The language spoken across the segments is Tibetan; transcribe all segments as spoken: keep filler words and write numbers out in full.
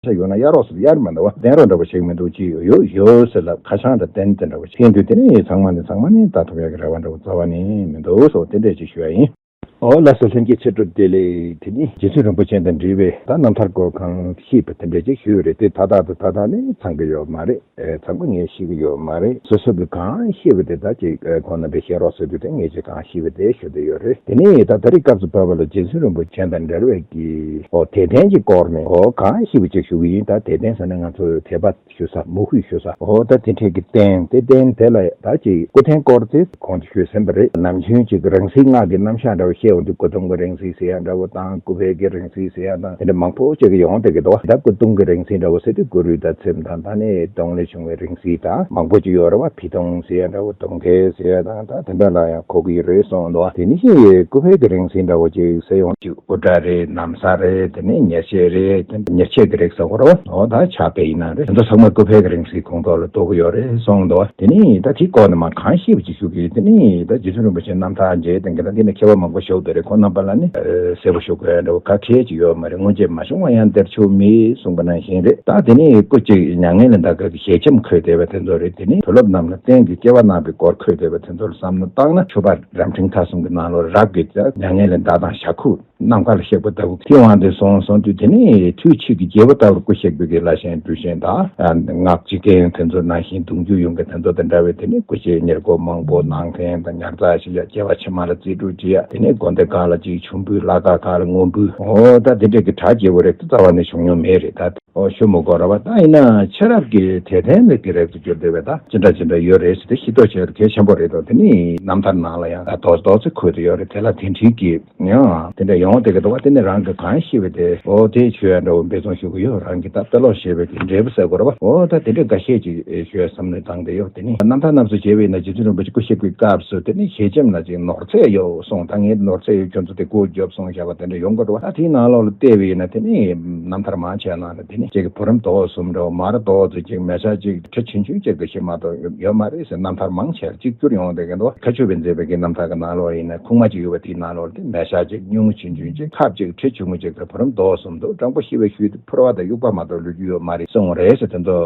ཤ་ཡོད་ན་གཡར་རོགས་ཟེར་གཡར་མི་འདུག་བ། བསྟན་རོགས་འདྲ་པོ་ཞིག་མི་འདུག་ཅི་ཡོད་ཡོད་ཟེར་ལབ། ཁ་བྱང་དང་རྟེན་དེ་འདྲ་པོ་ཞིག་འདུག། དེ་ནི་ཚང་མ་ནི་ཚང་མ་ནི་ད་ཐོབ་ཡག་གི་རེ་བ་འདྲ་པོ་རྩ་བ་ནི་མི་འདུག་སོགས་དེ་འདྲས་ཅིག་ཞུ་ཡ་ཡིན། ཨོ་ལགས་སོ། ལྷན་རྒྱས་ཕྱི་དྲོ་བདེ་ལེགས། དེ་ནི་རྗེ་བཙུན་རིན་པོ་ཆེ་དང་འབྲེལ་བའི་ད་རྣམ་ཐར་སྐོར་གང་ཤེས་པ་དེ་འདྲས་ཅིག་ཞུས་རེད། དེ་ད་ལྟ་དང་ད་ལྟ་ནི་ཚང་གི་ཡོད་མ་རེད། ཨེ་ཚང་མ་ངས་ཤེས་ཀྱི་ཡོད་མ་རེད། སོ་སོ་གི་གང་ཤེས་པ་དེ་ད་ཅིག་ཨེ་ཁོང་རྣམ་པས་བཤད་རོགས་ཟེར་དུས་དེ་ངས་ཅིག་གང་ཤེས་པ་དེ་ཞུ་བསྡད་ཡོད་རེད། དེ་ནི་ད་ད་རེས་སྐབས་སུ་བབས་པ་ལ་རྗེ་བཙུན་རིན་པོ་ཆེ་དང་འབྲེལ་བའི་གི་ཨོ་དད་ལྡན་གྱི་སྐོར་ནས་ཨོ་གང་ཤེས་པ་ཅིག་ཞུ་གི་ཡིན། ད་དད་ལྡན་ཟེར་ན་ང་ཚོ་དད་པ་ཞུ་ས་མོས་གུས་ཞུ་ས་འོ་ད་དེ་འཕྲལ་གྱི་རྟེན་དེ་རྟེན་དེ་ལ་ད་ཅིག་སྐུ་རྟེན་སྐོར་དེ་གོང་དུ་ཞུས་ཟིན་པ་རེད། ནམ་རྒྱུན་ཅིག་རིང་བསྲེལ་སྔགས་ཀྱི་རྣམ་གཞག་འདྲ་བོ་བཤད་འོང་དུས་སྐུ་གདུང་གི་རིང་བསྲེལ་ཟེར་ཡ་འདྲ་བོ་དང་སྐུ་བལ་གྱི་རིང་བསྲེལ་ཟེར་ཡ་དང་དེ་འདྲ་མང་པོ་ཅིག་ཡོང་བསྡད་ཀྱི་འདུག། ད་སྐུ་གདུང་གི་རིང་བསྲེལ་འདྲ་བོ་ཟེར་དུས་སྐུ་རུས་དང་ཚེམས་དང་ད་ནི་གདོང་ལས་བྱུང་བའི་རིང་བསྲེལ་དང་མང་པོ་ཅིག་ཡོད་རེད་བ། ཕི་ཐུང་ཟེར་ཡ་འདྲ་བོ་གདོང་ཁལ་ཟེར་ཡ་དང་ད་དེ་འདྲ་ལ་ཡང་གོ་གི་རེད་གསུངས་འདུག། དེ་ནི་ཤི་ཡའི་སྐུ་བལ་གྱི་རིང་བསྲེལ་འདྲ་བོ་ཅིག་ཟེར་ཡོང་དུས། དབུ་སྐྲ་རེད། ན་བཟའ་རེད། དེ་ནས་ཉེར་ཆས་རེད། དེ་ཉེར་ཆས་ཀྱི་རིགས་ཟེར་དགོས་རེད་བ། འོ་ད་ཕྱག་དཔེ་ཡིན་ན་རེད། དེ་ཚོ་ཚང་མ་སྐུ་བལ་གྱི་རིང་བསྲེལ་ཁོངས་གཏོགས་ལ་གཏོགས་ཀྱི་ཡོད་རེད་གསུངས་འདུག། དེ་ནས་ད་དེའི་སྐོར་ནས་མ་གང་ཤེས་པ་ཅིག་ཞུ་གི་ཡོད། དེ་ནས་ད་རྗེ་བཙུན་རིན་པོ་ཆེ་རྣམ་ཐར་མཇལ་དེ་འདྲ་འདི་ནས་མཁས་པ་མང་པོ་ཞུགས་བསྡད་རེད། ཁོང་རྣམ་པ་ལ་ནི་གསལ་པོ་ཞུ་དགོས་འདྲ་བོ་ག་གལ་ཅིག་ཡོད་མ་རེད། སྔོན་ཆད་མ་བྱུང་བ་ཡང་འདིར་བྱུང་མེད་གསུངས་པ་ནང་བཞིན་རེད། ད་དེ་ནས་སྐུ་གཅིག་མྱ་ངན་ལས་འདའ་ག་གི་ཞལ་ཆེམས་འཁོད་བསྡད་པ་དེ་ཚོ་རེད། དེ་ནས་བུ་སློབ་རྣམས་ལ་རྟེན་གྱི་སྐྱེ་བ་གནང་བའི་སྐོར་འཁོད་བསྡད་པ་དེ་ཚོར་བསམ་བློ་བཏང་ན་ཆོས་པ་རབ་འབྲིང་ཐ་གསུམ་གྱི་ནང་ལོགས་རབ་ཀྱི་མྱ་ངན་ལས་འདའ་དང་ཞག་ཁུག་ནམ་མཁའ་ལ་གཤེགས་པ་ལྟ་བུ་དེ་དབང་དུ་སོང་སོང་དུས་དེ་ནས་དུས་ཕྱིས་ཀྱི་རྒྱལ་པོ་ལྟ་བུར་སྐུ་གཤེགས་པའི་གི་བླ་ཆེན་གྲུ་ཆེན་དང་སྔགས་ཀྱི་སྐལ་ཡོན་དེ་ཚོ་ནང་བཞིན་གདུང་རྒྱུད་ཡོངས་ཀྱི་དེ་ཚོ་དང་འདྲ་བའི་དེ་ནས་སྐུ་ཆས་ཉེར་མཁོ་མང་པོ་གནང་མཁན་དང་ཉར་ཚགས་ཤིག་ཡ་སྐྱེ་བ་ཕྱི་མ་ལ་རྩིས་སྤྲོད་བྱེད་ཡ་དེ་ནས་དགོན་སྡེ་ཁག་ལ་ཅིག་ཆུང་འབུལ། ལྷ་ཁང་ཁག་ལ་སྔོན་འབུལ། འོ་ད་དེ་འདྲས་ཀྱི་གྲ་རྒྱས་པོ་རེད། རྩ་བ་ནས་བྱུང་མྱོང་མེད་རེད། ད་འོ་ཞུ་མི་དགོས་ར་བ། ད་ཡིན་ན་ཆ་རབས་ཀྱི་དད་ལྡན་ལ་གི་རིགས་སུ་གྱུར་བསྡད་པའི་ད་ཅི་འདྲ་ཅི་འདྲ་ཡོད་རེད་ཟེར་ཏེ་ཤེས་རྟོགས་བྱེད་ཡ་གལ་ཆེན་པོ་རེད་དོ། དེ་ནི་རྣམ་ཐར་ནང་ལ་ཡང་ད་རྡོག་རྡོག་ཚེ་འཁོད་དུ་ཡོད་རེད། དེ་ལ་དེ་འདྲའི་གི་ཡང་དེ་འདྲ་ཡོང་བསྡད་ཀྱི་འདུག་བ། དེ་ནི་རང་གི་གང་ཤེས་པའི་དེ་འོ་དེ་ཆོས་ཡ་འདྲ་བོ་འབད་བརྩོན་ཞུ་གི་ཡོད། རང་གི་ད་དཔེ་ཀློག་ཤེས་པའི་གི་འབྲས་བུ་ཟེར་དགོས་ར་བ། འོ་ད་དེ་འདྲའི་འགའ་ཤས་ཅིག་ཞུ་ཡ་བསམ་བློ་བཏང་བསྡད་ཡོད། དེ་ནི་རྣམ་ཐར་རྣམས་སུ་མཇལ་བས་ན་རྗེ་བཙུན་རིན་པོ་ཆེ་སྐུ་གཤེགས་པའི་སྐབས་སུ་དེ་ནི་ཞལ་ཆེམས་ལ་ཅིག་ནོར་ཚད་ཡོད་གསུངས། ད་ངས་ནོར་ཚད་ཡོད་ཁྱོད་ཚོ་དེ་སྒོ་རྒྱོབ་གསུངས་བཞག་པ་དེ་འདྲ་ཡོང་གི་འདུག་བ། ད་དེའི་ནང་ལོགས་ལ་བལྟས་པ་ཡིན་ན་དེ་ནི་རྣམ་ཐར་མང་ཆེ་ནང་ལ་དེ་ནི་ཅིག་གི་བུ་རམ་རྡོག་གསུམ་འདྲ་བོ་མར་རྡོག་ཚོ་ཅིག་མལ་ཆ་ཅིག་ཁྲི་ཆུང་ཆུང་ཅིག་གི་ཞིག་མ་གཏོགས་ཡོད་མ་རེད་ཟེར། རྣམ་ཐར་མང་ཆེར་གཅིག་གྱུར་ཡོང་བསྡད་ཀྱི་འདུག། མཁས་མཆོག་པས་མཛད་པའི་གི་རྣམ་ཐར་གྱི་ནང་ལོགས་ཡིན་ན་ཁུག་མ་ཅིག་ཡོད་པ་དེའི་ནང་ལོགས་དེ་མལ་ཆ་ཅིག་སྙུང་ཆུང་ཆུང་ཅིག་ཁབ་ཅིག་ཁྲི་ཆུང་ངུ་ཅིག་དང་བུ་རམ་རྡོག་གསུམ་འདུག། སྤྲང་པོ་ཤི་བའི་ཤུལ་དུ་ཕོར་པ་དང་དབྱུག་པ་མ་གཏོགས་ལུས་རྒྱུ་ཡོད་མ་རེད་གསུངས་རེད་ཟེར། དེ་ཚོ་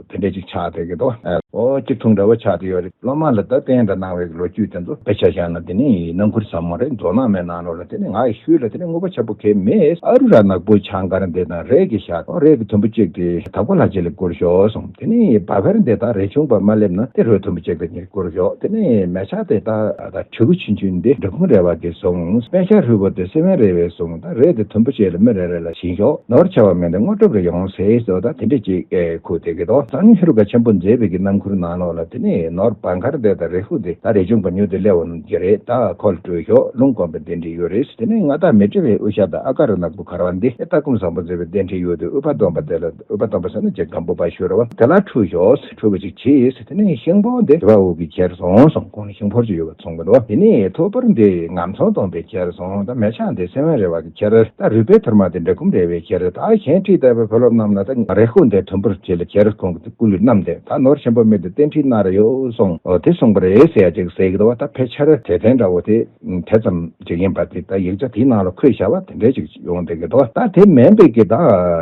དེ་འདྲས་ཅིག་ཆགས་བསྡད་ཀྱི་འདུག། ཨོ་གཅིག་མཚུངས་འདྲ་བོ་ཆགས་བསྡད་ཡོད་རེད། སློབ་མ་ལ་ད་བསྟན་དང་གནང་བའི་ལོ་རྒྱུས་དེ་ཚོ་དཔེ་ཆ་བཞག་ན་དེ་ནི་སྣང་ཁུར་ཟབ་མོ་རེད། མདོ་སྔགས་མའི་ནང་ལོགས་ལ་དེ་ནི་ང་ཡི་ཤུལ་ལ་དེ་ནི་དངོས་པོ་ཆེན་པོ་གང་མེད། ཨ་རུ་ར་ནག་པོ་ཆང་དཀར་འདི་དང་རས་ཀྱི་ཞྭ་དང་རས་ཀྱི་དུམ་བུ་གཅིག་དེ་དྭགས་པོ་ལྷ་རྗེ་ལ་བསྐུར་ཤོག་གསུངས། དེ་ནི་བ་ཕེར་འདི་དང་རས་ཆུང་པ་མ་སླེབས་ན་དེ་རས་དུམ་བུ་གཅིག་དེ་ཉིད་བསྐུར་ཤོག། དེ་ནི་མལ་ཆ་དེ་དག་ད་གྲི་གུ་ཆུང་ཆུང་འདི་འབྲི་གུང་རས་པ་གིས་བཟུང་། པད་ཤག་ཧྲིལ་པོ་དེ་སེ་བན་རས་པས་བཟུང་། ད་རས་དེ་དུམ་བུ་གཅིག་ལ་མི་རེ་རེ་ལ་བྱིན་ཤོག། ནོར་ཆེ་བ་མེད་དེ་དངོས་གྲུབ་རེ་ཡོང་ཟེར་ཟེར་བ་ད་དེ་འདྲ་ཅིག་ཨེ་ཁུག་བསྡད་ཀྱི་འདུག། གཙང་ཧེ་རུ་ཀ་ཆེན་པོ་མཛད་པའི་གི་རྣམ་མགུར་ནང་ལོགས་ལ་དེ་ནས་ནོར་བ་མཁར་འདི་དང་རས་ཧུ་འདི་ད་རས་ཆུང་པ་ཉུ་དེ་སླེབས་འོང་གི་རེད། ད་ཁོ་ལ་སྤྲོད་ཤོག། ལུང་དགོན་པའི་གདན་ཁྲི་ཡོད་རེད། དེ་ནས་མངའ་བདག་མཻ་ཏྲི་པའི་དབུ་ཞྭ་དང་ཨ་ཀ་རུ་ནག་པོ་གར་བ་འདི་ཨེ་ལྟ་སྒོམ་བཟང་པོ་མཛད་པའི་གདན་ཁྲི་ཡོད་དུས་ཨུ་པ་སྟོན་པ་དེ་ལ་ཨུ་པ་སྟོན་པ་ཟེར་ན་ཅིག་སྒམ་པོ་པ་ཞུ་རེད་བ། དེ་ལ་ཁྲུས་ཤོག། ཁྲུས་པ་ཅིག་བྱས། དེ་ནས་ཤིང་ཕོར་འདི་རི་བ་འུ་གིས་ཁྱེར་སོང་གསུངས། ཁོང་ནས་ཤིང་ཕོར་ཅིག་ཡོད་པ་ཚོང་གི་འདུག། དེ་ནས་ཐོ་ཕོར་འདི་ངམ་ཚོང་སྟོན་པས་ཁྱེར་སོང་། ད་མལ་ཆ་འདི་སེ་བན་རས་པ་གིས་ཁྱེར། ད་རུས་པའི་ཐུར་མ་དེ་འབྲི་གུང་རས་པས་ཁྱེར། ད་གཞན་ཁྲིད་བསྡད་པའི་བུ་སློབ་རྣམས་ལ་ད་རས་ཁུག་འདི་དུམ་བུར་བྱས་ལ་ཁྱེར། ཁོང་གི་སྐུ་ལུས་བསྣམས་ཏེ་ད་ནོར་ཆེན་པོ་མེད་དེ་གདན་ཁྲིད་གནང་རེ་ཡོད་གསུངས། འོ་དེ་གསུངས་པ་རེད་ཟེར་ཡ་ཅིག་ཟེར་གི་འདུག་བ། ད་ཕལ་ཆེར་དད་ལྡན་འདྲ་བོ་དེ་དེ་ཙམ་ཅིག་ཡིན་པ་དེ་ད་ཡིག་ཆ་དེའི་ནང་ལ་འཁོད་བཞག་པ་དེ་འདྲས་ཅིག་ཡོང་བསྡད་ཀྱི་འདུག། ད་དེ་མིན་པའི་གི་ད་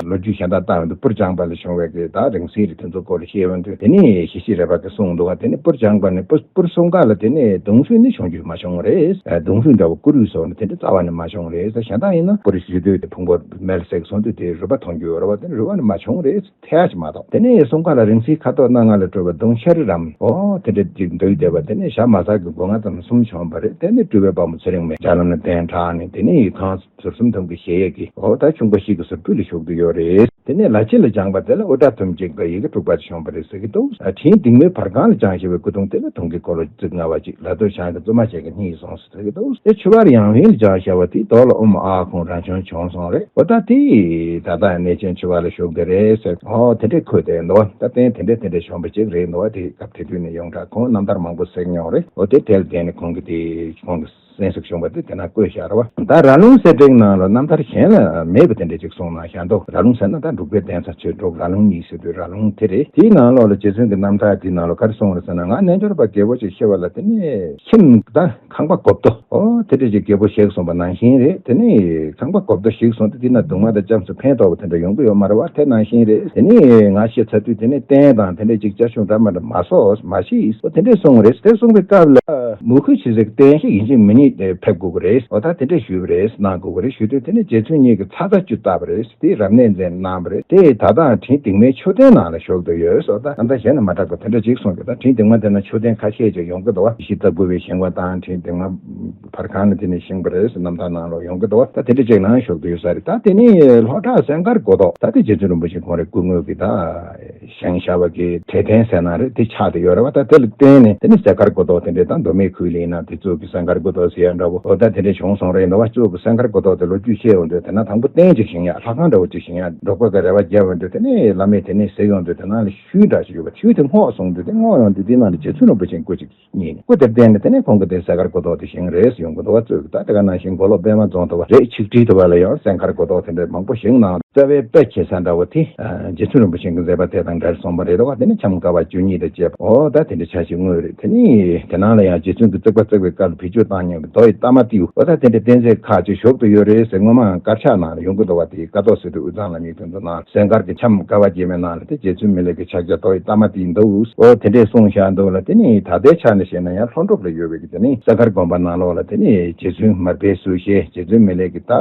ལོ་རྒྱུས་གཞན་དག་བཏང་ཡོང་དུས་པུར་སྦྱངས་པ་ལ་བྱུང་བའི་གི་ད་རིང་བསྲེལ་རེད། དེ་ཚོ་སྐོར་ལ་བཤད་ཡོང་དུས་དེ་ནི་ཞི་བྱེད་རས་པ་གིས་གསུངས་འདུག་བ། དེ་ནི་པུར་སྦྱངས་པ་ནི་པུར་པུར་གསུམ་ཀ་ལ་དེ་ནི་གདུང་ཤུགས་ནི་བྱུང་རྒྱུ་མ་བྱུང་རེད། གདུང་ཤུགས་འདྲ་བོ་སྐུ་རུས་སོགས་ནི་དེ་འདྲ་རྩ་བ་ནས་མ་བྱུང་རེད། གཞན་དག་ཡིན་ན་པུར་བཞུ་དུས་དེ་ཕུང་པོ་མེ་ལ་བསྲེགས་སོང་དུས་དེ་རུས་པ་མཐོང་རྒྱུ་ཡོད་རེད་བ། དེ་ནི་རུས་པ་ནི་མ་བྱུང་རེད། ཐལ་ཞིག་མ་གཏོགས། དེ་ནས་གསུམ་ཀ་ལ་རིང་བསྲེལ་ཁ་དོག་སྣ་ལྔ་ལས་གྲུབ་པ་གདུང་ཤར་རམ། ཨོ་དེ་འདྲ་ཅིག་འདུག་བསྡད་པ། དེ་ནས་ཞྭ་མ་ཟ་གི་སྒོ་ང་ཙམ་གསུམ་བྱུང་བ་རེད། དེ་ནས་སྤྲུལ་པའི་དཔའ་མོ་ཚེ་རིང་མས་རྒྱ་ལམ་ལ་གདན་དྲངས་ནས་དེ་ནས་ཡིག་ཁང་ཟུར་གསུམ་ཐུང་གི་གཞལ་ཡས་ཀྱི་འོ་ད་ཆུང་པ་ཞིག་གི་ཟུར་ཕུད་ལ་བཞུགས་བསྡད་ཡོད་རེད། དེ་ནས་ལ་ཕྱི་ལ་སྦྱངས་པ་དེ་ལ་དབུ་སྐྲ་དུམ་གཅིག་དང་ཡི་གེ་དྲུག་པ་བྱུང་བ་རེད་ཟེར་གྱི་འདུག། ཨ་ཁྲིའི་མདུང་མའི་བར་ཁང་ལ་སྦྱངས་བཞག་པའི་སྐུ་གདུང་དེ་ལ་དུང་གི་འཁོར་ལོ་རྩིབས་ལྔ་པ་གཅིག། ལ་དོར་བྱང་གི་བཙུན་མ་ཞིག་གིས་བརྙེས་སོང་། ཟེར་གྱི་འདུག། དེ་ཆུ་བར་ཡང་ཧིང་ལ་སྦྱངས་བཞག་པ་དེའི་ཐོག་ལ་ཨོཾ་ཨཱཿཧཱུྃ་རང་བྱུང་བྱུང་སོང་རེད། འོ་ད་དེ་ད་ལྟ་གནས་ཆེན་ཆུ་བར་ལ་བཞུགས་བསྡད་རེད་ཟེར། ཨོ་དེ་འདྲས་འཁོད་བསྡད་འདུག། ད་རྟེན་དེ་འདྲས་དེ་འདྲས་བྱུང་བ་ཅིག་རེད་འདུག། དེ་སྐབས་དེ་དུས་ནས་ཡོངས་གྲགས་ཁོང་རྣམ་ཐར་མང་པོ་གཟིགས་མྱོང་རེད། འོ་དེ་དེ་ལ་བརྟེན་ནས་ཁོང་གིས་དེ་ཁོང་གིས་ གསན་ཞུས་བྱུང་བ་དེ་དེ་ན་བཀོད་བཞག་རེད་བ། ད་ར་ལུང་གསེར་ཕྲེང་ནང་ལ་རྣམ་ཐར་གཞན་ལ་མེད་པ་དེ་འདྲ་ཅིག་གསུངས་གནང་བཞག་འདུག་ར་ལུང་ཟེར་ན་ད་འབྲུག་པའི་གདན་ས་ཆོས་འབྲུག་ར་ལུང་གཉིས་ཟེར་དུས་ར་ལུང་དེ་རེད། དེའི་ནང་ལོགས་ལ་རྗེ་བཙུན་གྱི་རྣམ་ཐར་དེའི་ནང་ལ་ག་རེ་གསུངས་རེད་ཟེར་ན། ང་རྣལ་འབྱོར་པ་རྒད་པོ་ཅིག་ཤི་བ་ལ་དེ་ནས་ཁྱིམ་དང་ཁང་པ་སྒོ་རྡོ། ཨོ་དེ་འདྲ་ཅིག་རྒད་པོ་ཞིག་གསུངས་པ་ནང་བཞིན་རེད། དེ་ནས་ཁང་པ་སྒོ་རྡོ་ཞིག་གསུངས་ཏེ་དེ་ན་གདུང་མ་དང་ལྕམ་སུ་ཕན་ཐོགས་པ་དེ་འདྲ་ཡོང་གི་ཡོད་མ་རེད་བ། དེ་ནང་བཞིན་རེད། དེ་ནས་ང་ཤི་ཚར་དུས་དེ་ནས་རྟེན་དང་དེ་འདྲ་ཅིག་བཅའ་ཆུང་འདྲ་མ་འདྲ་མ་གསོག་མ་ཤི། ཨོ་དེ་འདྲ་གསུངས་རེད། དེ་གསུངས་པའི་སྐབས་ལ་མུ་ཁུ་ཆི་ཟིག་རྟེན་ཞིག་ཡིན་གཅིག་མིན་གཉིས་ཕེབས་དགོས་ཀྱི་རེད། ཨོ་ད་དེ་འདྲ་ཞུས་པ་རེད། གནང་དགོས་ཀྱི་རེད་ཞུས་དུས་དེ་ནས་རྗེ་བཙུན་གཉིས་ཀྱིས་ཚ་ཚ་བཅུ་བཏབ་པ་རེད། དེ་རབ་གནས་མཛད་གནང་བ་རེད། དེ་ད་ལྟའང་དྲིན་སྡིག་མའི་མཆོད་རྟེན་ནང་ལ་བཞུགས་བསྡད་ཡོད་ཟེར། ད་ད་ལྟ་གཞན་ལ་མ་གྲགས་པ་དེ་འདྲ་ཅིག་གསུངས་ཀྱི། ད་དྲིན་སྡིག་མ་དེ་ན་མཆོད་རྟེན་ཁ་ཤས་ཅིག་ཡོང་གི་འདུག་བ། གཞི་རྩ་དགུ་པའི་བཞེངས་པ་དང་དྲིན་སྡིག་མ་བར་ཁང་ལ་དེ་ནས་བཞེངས་པ་རེད་ཟེར། རྣམ་ཐར་ནང་ལ་ཡོང་གི་འདུག་བ། ད་དེ་འདྲ་ཅིག་ནང་བཞུགས་བསྡད་ཡོད་ས་རེད། ད་དེ་ནས་ལྷོ་བྲག་སྲས་མཁར་སྒོ་ཐོག་ད་དེ་རྗེ་བཙུན་རིན་པོ་ཆེ་ཁོང་རང་སྐུ་དངོས་ཀྱི་ད་བཞེངས་བཞག་པ་གི་གྲལ་རྟེན་ཟེར་ན་རེད། དེ་ཆགས་བསྡད་ཡོད་རེད་བ། ད་དེ་ལ་བརྟེན་ནས་དེ་ནས་སྲས་མཁར་སྒོ་ཐོག་དེ་འདྲའི་ད་མདོ་སྨད་ཁུལ་ལ་ཡིན་ན་དེ་གཙུག་གི་སྲས་མཁར་སྒོ་ཐོག་ཟེར་ཡ་འདྲ་བོ། ཨོ་ད་དེ་འདྲ་བྱུང་སོང་རེད་འདུག་བ། གཙུག་གི་སྲས་མཁར་སྒོ་ཐོག་དེ་ལོ་རྒྱུས་བཤད་ཡོང་དུས་དེ་ན་དང་པོ་རྟེན་ཅིག་བཞེངས་ཡ། ལྷ་ཁང་འདྲ་བོ་ཅིག་བཞེངས་ཡ། འགྲོ་ཁོག་གི་རེ་བ་བརྒྱབ་ཡོང་དུས་དེ་ནས་བླ་མས་དེ་ནས་གཟིགས་ཡོང་དུས་དེ་ནང་ལ་ཤུལ་འདྲ་ཞིག་ཡོད་པ། ཤུལ་དེ་སྔོག་སོང་དུས་དེ་སྔོག་ཡོང་དུས་དེ་ནང་ལ་རྗེ་བཙུན་རིན་པོ་ཆེའི་སྐུ་ཅིག་རྙེད་ནས་སྐུ་དེར་བརྟེན་ནས་དེ་ནས་ཁོང་གིས་དེ་སྲས་མཁར་སྒོ་ཐོག་དེ་བཞེངས་རེད་ཟེར་ཡོང་གི་འདུག་བ། གཙོས་ཀྱི་ད་དེ་ག་ནང་བཞིན་མགོ་ལོག་པད་མ་རྫོང་དུ་བ་རེད། ཆིག་ཁྲིའི་དུ་བ་ལ་ཡང་སྲས་མཁར་སྒོ་ཐོག་དེ་འདྲ་མང་པོ་བཞེངས་གནང་། རྩ་བའི་དཔེ་བྱེད་ས་འདྲ་བོ་དེ་རྗེ་བཙུན་རིན་པོ་ཆེ་གི་མཛད་པ་དེ་དང་འབྲེལ་སོང་བ་རེད་འདུག་བ། དེ་ནས་འཆམ་དཀའ་བ་བཅུ་གཉིས་དང་བཅས་པ། ཨོ་ད་དེ་འདྲ་ཆ་ཞིག་དངོས་རེད། དེ་ནས་དེ་ནང་ལ་ཡང་རྗེ་བཙུན་གྱི་བརྩེགས་པ་བརྩེགས་པའི་སྐབས་ལ་བེད་སྤྱོད་བཏང་མཁན་གྱི་རྡོ་ཡི་ཏ་མ་ཏིའུ། ཨོ་ད་དེ་འདྲ་རྟེན་རྫས་ཁག་ཅིག་བཞུགས་བསྡད་ཡོད་རེད་ཟེར། སྔོན་མ་དཀར་ཆག་ནང་ལ་ཡོང་གི་འདུག་བ། དེ་ཀ་ཐོག་སི་ཏུ་དབུས་གཙང་ལམ་ཡིག་དེ་ཚོ་ནང་སྲས་མཁར་གྱི་འཆམ་དཀའ་བ་རྒྱས་མའི་ནང་ལ་དེ་རྗེ་བཙུན་མི་ལའི་གི་ཕྱག་རྒྱ་རྡོ་ཡི་ཏ་མ་ཏིའུ་འདུག། ཨོ་དེ་འདྲས་གསུངས་བཞག་འདུག་ལ། དེ་ནས་ད་ལྟའི་ཆ་ནས་བཤད་ན་ཡང་ལྷོ་འབྲོག་ལ་ཡོད་པའི་གི་དེ་ནས་སྲས་མཁར་དགོན་པ་ནང་ལོགས་ལ་དེ་ནས་རྗེ་བཙུན་མར་པའི་གསོལ་ཞལ། རྗེ་བཙུན་མི་ལའི་གི་ད་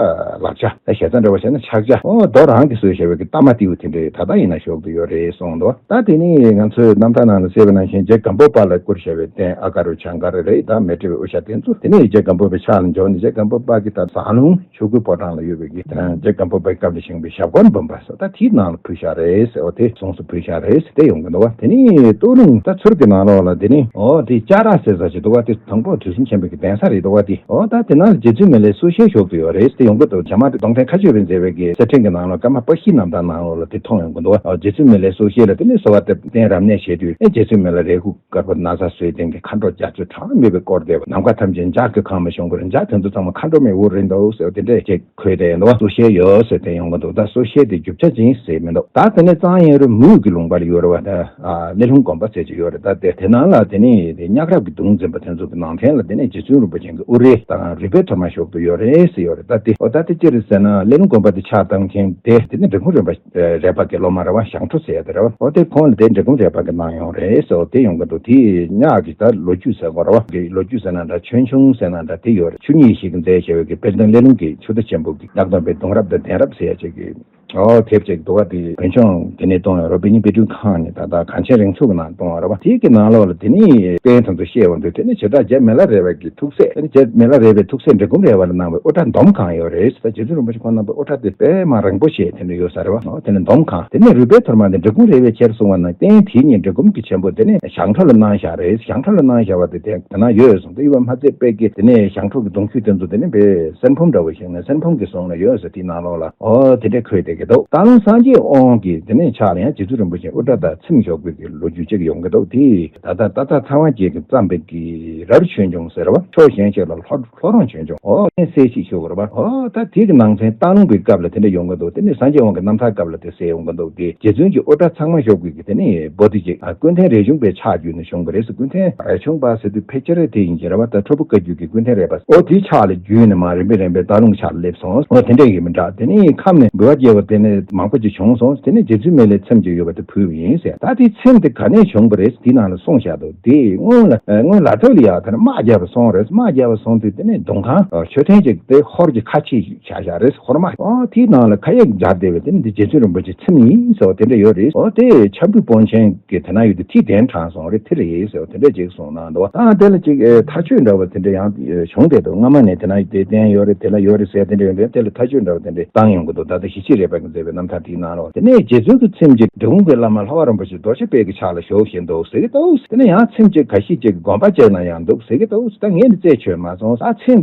ལག་ཆ། ད་ཞལ་རྩ་འདྲ་བོ་བྱས་ན་ཕྱག་རྒྱ། ཨོ་རྡོ་རང་གིས་བཟོས་བཞག་པའི་གི་ཏ་མ་ཏིའུ་དེ་འདྲས་ད་ལྟ་ཡིན་ན་བཞུགས་བསྡད་ཡོད་རེད་གསུངས་འདུག། ད་དེ་ནས་ང་ཚོའི་རྣམ་ཐར་ནང་ལ་གསལ་བ་ནང་བཞིན་རྗེ་སྒམ་པོ་པ་ལ་བསྐུར་བཞག་པའི་རྟེན་ཨ་ག་རུ་བྱང་ག་རུ་རེད། ད་མཻ་ཏྲི་པའི་དབུ་ཞྭ་དེ་ཚོ། དེ་ནས་རྗེ་སྒམ་པོ་པའི་ཕྱག་ལ་འབྱོར་ནས་རྗེ་སྒམ་པོ་པ་གིས་ད་ཟངས་ལུང་ཆོས་སྐུའི་ཕོ་བྲང་ལ་ཡོད་པའི་གི་རྗེ་སྒམ་པོ་པའི་སྐབས་ལ་བཞེངས་པའི་ཞབས་འཁོར་འབུམ་པ་ཟེར་ད་དེའི་ནང་ལ་ཕུལ་བཞག་རེད་ཟེར། འོ་དེ་གཟུངས་སུ་ཕུལ་བཞག་རེད་ཟེར་དེ་ཡོང་གི་འདུག་བ། དེ་ནས་སྟོད་ལུང་ད་ཚུར་གྱི་ནང་ལོགས་ལ་དེ་ནས་ཨོ་དེ་ལྕགས་ར་ཟེར་ས་ཞིག་འདུག་བ། དེ་དང་པོ་དུས་གསུམ་མཁྱེན་པའི་གི་གདན་ས་རེད་འདུག་བ། དེ་ཨོ་ད་དེ་ནང་ལ་རྗེ་བཙུན་མི་ལའི་གསོལ་ཞལ་བཞུགས་ཏེ་ཡོད་རེད་དེ་ཡོང་གི་འདུག། རྗེ་མ་གདོང་ཐེན་མཁའ་སྤྱོད་པས་མཛད་པའི་གི་གསེར་ཕྲེང་གི་ནང་ལོགས་ཀརྨ་པཀྴིའི་རྣམ་ཐར་ནང་ལོགས་ལ་དེ་མཐོང་ཡོང་གི་འདུག་བ། ཨོ་རྗེ་བཙུན་མི་ལའི་གསོལ་ཞལ་ལ་དེ་ནས་གསོལ་བ་འདེབས་རྟེན་རབ་གནས་བྱས་དུས་ཨེ་རྗེ་བཙུན་མི་ལ་རས་ཁུག་དཀར་པོ་ན་བཟའ་གསོལ། སྟེང་གི་མཁའ་འགྲོ་རྒྱ་མཚོའི་གྲངས་མེད་པའི་སྐོར་འདེབས། ནམ་མཁའ་ཐམས་ཅད་ལྗགས་ཀྱིས་གང་བའི་གཞུང་པོ་རེད། ལྗགས་དེ་ཚོ་ཚང་མ་མཁའ་འགྲོ་མའི་དབུ་རེད་འདུག་ཟེར་བ་དེ་འདྲས་ཅིག་འཁོད་བསྡད་ཡོད་འདུག་བ། གསོལ་ཞལ་ཡོད་ཟེར་དེ་ཡོང་གི་འདུག། ད་གསོལ་ཞལ་དེ་རྒྱུ་ཆ་ཅི་ཡིན་ཟེར་མི་འདུག། ད་དེ་ནས་གཙང་གཡས་རུ་མུས་ཀྱི་ལུང་པ་ལ་ཡོད་རེད་བ། ད་ཨ་སླེ་ལུང་དགོན་པ་ཟེར་གྱི་ཡོད་རེད། ད་དེ་དེ་ནང་ལ་དེ་ནས་དེ་གཉའ་རབས་ཀྱི་གདུང་འཛིན་པ་དེ་ཚོ་གི་ནང་ཐེན་ལ་དེ་ནས་རྗེ་བཙུན་རིན་པོ་ཆེ་གི་དབུ་རལ་དང་རུས་སྦལ་ཐོར་མ་བཞུགས་ཏེ་ཡོད་རེད་ཟེར་ཡོད་རེད། ད་དེ་ཨོ་ད་དེ་ཅི་རེད་ཟེར་ན་སླེ་ལུང་དགོན་པ་དེ་ཕྱག་བཏབ་མཁན་དེ་དེ་ནས་འབྲི་གུང་རས་པ་རས་པ་གི་སློབ་མ་རེད་བ། ཞང་ཁྲོ་ཟེར་ཡ་དེ་རེད་བ། ཨོ་དེ་ཁོང་ལ་དེ་འབྲི་གུང་རས་པ་གིས་གནང་ཡོང་རེད་ཟེར། ཨོ་དེ་ཡོང་གི་འདུག། དེ་གཉའ་གི་ད་ལོ་རྒྱུས་ཟེར་དགོས་རེད་བ། གི་ལོ་རྒྱུས་ཟེར་ན་འདྲ། ཆོས་འབྱུང་ཟེར་ན་འདྲ་དེ་ཡོད་རེད། ཆུ་གཉིས་ཤིག་གིས་མཛད་བྱས་པའི་གི་དཔལ་ལྡན་སླེ་ལུང་གི་ཆུ་བདག་ཆེན་པོ་གི་གཉའ་གདོང་པའི་གདུང་རབས་དང་གདན་རབས་ཟེར་ཡ་ཅིག་གི་ཨོ་དེབ་ཅིག་འདུག་བ། དེ་བོད་ལྗོངས་དེ་ནས་གཏོང་ཡོད་རེད། དཔེ་རྙིང་དཔེ་སྐྲུན་ཁང་ནས་ད་ལྟ་གངས་ཅན་རིགས་ཚོགས་ཀྱི་ནང་གཏོང་བ་རེད་བ། དེ་གི་ནང་ལོགས་ལ་དེ་ནས་རྟེན་དེ་ཚོ་བཤད་ཡོང་དུས་དེ་ནས་བྱེ་བྲག་རྗེ་མི་ལ་རས་པ་གི་ཐུགས་སྲས། དེ་ནས་རྗེ་མི་ལ་རས་པའི་ཐུགས་སྲས་འབྲི་གུང་རས་པ་ལ་གནང་བའི་དབུ་སྐྲ་འདོམ་གང་ཡོད་རེད། ད་རྗེ་བཙུན་རིན་པོ་ཆེ་ཁོང་རྣམ་པའི་དབུ་སྐྲ་དེ་དཔེ་མ་རིང་པོ་ཞིག་དེ་འདྲ་ཡོད་ས་རེད་བ། ཨོ་དེ་ནས་འདོམ་གང་། དེ་ནས་རུས་སྦལ་ཐོར་མ་དེ་འབྲི་གུང་རས་པས་ཁྱེར་སོང་བ་ན་རྟེན་དེ་ཉིད་འབྲི་གུང་གི་ཆེན་པོ་དེ་ནས་ཞང་ཁྲོ་ལ་གནང་བཞག་རེད། ཞང་ཁྲོ་ལ་གནང་བཞག་པ་དེ་དེ་དེ་ན་ཡོད་སོང་། དེ་ཡོད་པ་མ་ཚད་དཔལ་གྱི་དེ་ནས་ཞང་ཁྲོ་གི་གདུང་ཤུལ་དེ་ཚོ་དེ་ནས་དཔེ་སེར་ཕུང་འདྲ་བོ་ཞིག་ནས་སེར་ཕུང་གི་གཟུངས་ལ་ཡོད་ཟེར། དེའི་ནང་ལོགས་ལ་ཨོ་དེ་འདྲས་འཁོད་བསྡད་ཀྱི་འདུག། སྟག་ལུང་སངས་རྒྱས་དབང་གི་དེ་ནས་ཕྱག་ལ་ཡང་རྗེ་བཙུན་རིན་པོ་ཆེ་དབུ་སྐྲ་དང་ཚེམས་བཞག་པའི་གི་ལོ་རྒྱུས་ཅིག་ཡོང་གི་འདུག། དེ་ད་ལྟ་སྟག་ཚང་ཚེ་དབང་རྒྱལ་གྱིས་བརྩམས་པའི་གི་རར་ཆོས་འབྱུང་ཟེར་བ། ཕྱོགས་གཞན་ཞིག་ལ་ལྷོ་ལྷོ་རོང་ཆོས་འབྱུང་། ཨོ་གསལ་བཤད་ཞུ་དགོས་རེད་པ། ཨོ་ད་དེ་གི་ནང་ཚན་སྟག་ལུང་པའི་སྐབས་ལ་དེ་འདྲ་ཡོང་གི་འདུག། དེ་ནས་སངས་རྒྱས་དབང་གི་རྣམ་ཐར་སྐབས་ལ་དེ་གསལ་ཡོང་གི་འདུག། དེ་རྗེ་བཙུན་གྱི་དབུ་སྐྲ་ཚང་མ་བཞག་པའི་གི་དེ་ནས་པོ་ཏི་ཅིག་ཨ་ཀུན་ཐེན་རས་ཆུང་པའི་ཕྱག་བརྒྱུད་ནས་བྱུང་བ་རེད་ཟེར། ཀུན་ཐེན་རས་ཆུང་པ་ཟེར་དུས་ཕལ་ཆེར་དེ་ཡིན་གྱི་རེད་བ། ད་ཁྲོ་ཕུ་བཀའ་བརྒྱུད་ཀྱི་ཀུན་ཐེན་རས་པ། ཨོ་དེའི་ཕྱག་ལ་བརྒྱུད་ནས་མར་རིམ་པས་རིམ་པས་སྟག་ལུང་ཕྱག་ལ་སླེབས་སོང་། ཨོ་དེ་འདྲ་ཡིན་མི་འདྲ། དེ་ནས་ཁམས་ནས་འབུལ་བ་རྒྱས་པ་དེ་ནས་མང་པོ་ཅིག་བྱུང་སོང་། དེ་ནས་རྗེ་བཙུན་མི་ལའི་ཚེམས་ཅིག་ཡོད་པ་དེ་ཕུལ་བ་ཡིན་ཟེར། ད་དེའི་ཚེམས་དེ་ག་ནས་བྱུང་བ་རེད། དེའི་ནང་ལ་གསུངས་བཞག་འདུག། དེ་སྔོན་ལ་སྔོན་ལ་ཐོག་ལ་ཡ་དེ་ནས་དམག་རྒྱབ་པ་སོང་རེད། དམག་རྒྱབ་པ་སོང་དུས་དེ་ནས་གདུང་ཁང་མཆོད་རྟེན་ཅིག་དེ་ཧོར་གྱི་ཁ་ཆེ་བཞག་བཞག་རེད། ཧོར་དམག་ཨོ་དེའི་ནང་ལ་ཁ་ཡག་སྦྱར་བསྡད་པའི་དེ་ནི་འདི་རྗེ་བཙུན་རིན་པོ་ཆེའི་ཚེམས་ཡིན་ཟེར་བ་དེ་འདྲ་ཡོད་རེད། ཨོ་དེ་ཆབ་འབྲུག་པཎ་ཆེན་གྱི་དེ་ན་ཡོད་དེ་ཐིག་གདན་དྲངས་སོང་རེད། དེ་རེད་ཟེར་བ་དེ་འདྲ་ཅིག་གསུངས་གནང་འདུག། ཨ་དེ་ལ་ཅིག་ཨེ་མཐའ་དཔྱོད་འདྲ་བ་དེ་འདྲ་ཡང་ཨེ་བྱུང་བསྡད་འདུག། སྔ་མ་ནས་དེ་ན་དེ་བསྟན་ཡོད་རེད། དེ་ལ་ཡོད་རེད་ཟེར་དེ་འདྲ་ཡོད་འདུག། དེ་ལ་མཐའ་དཔྱོད་འདྲ་བ་དེ་འདྲ་བཏང་ཡོང་གི་འདུག། ད་ལྟ་ཞི་བྱེད་རས་པ། མཛད་པའི་རྣམ་ཐར་དེའི་ནང་ལོགས། དེ་ནས་རྗེ་བཙུན་གྱི་ཚེམས་ཅིག་འབྲི་གུང་གི་བླ་མ་ལྷ་བ་རིན་པོ་ཆེ་རྡོ་རྗེ་དཔལ་གྱི་ཕྱག་ལ་ཞུགས་བཞིན་འདུག་ཟེར་གྱི་འདུག་དེ་ནས་ཡང་ཚེམས་ཅིག་ག་ཤེད་ཅིག་དགོན་པ་བཅག་ན་ཡང་འདུག་ཟེར་གྱི་འདུག་ད་ངས་ནི་རྩད་ཆོད་མ་སོང་། ད་ཚེམས་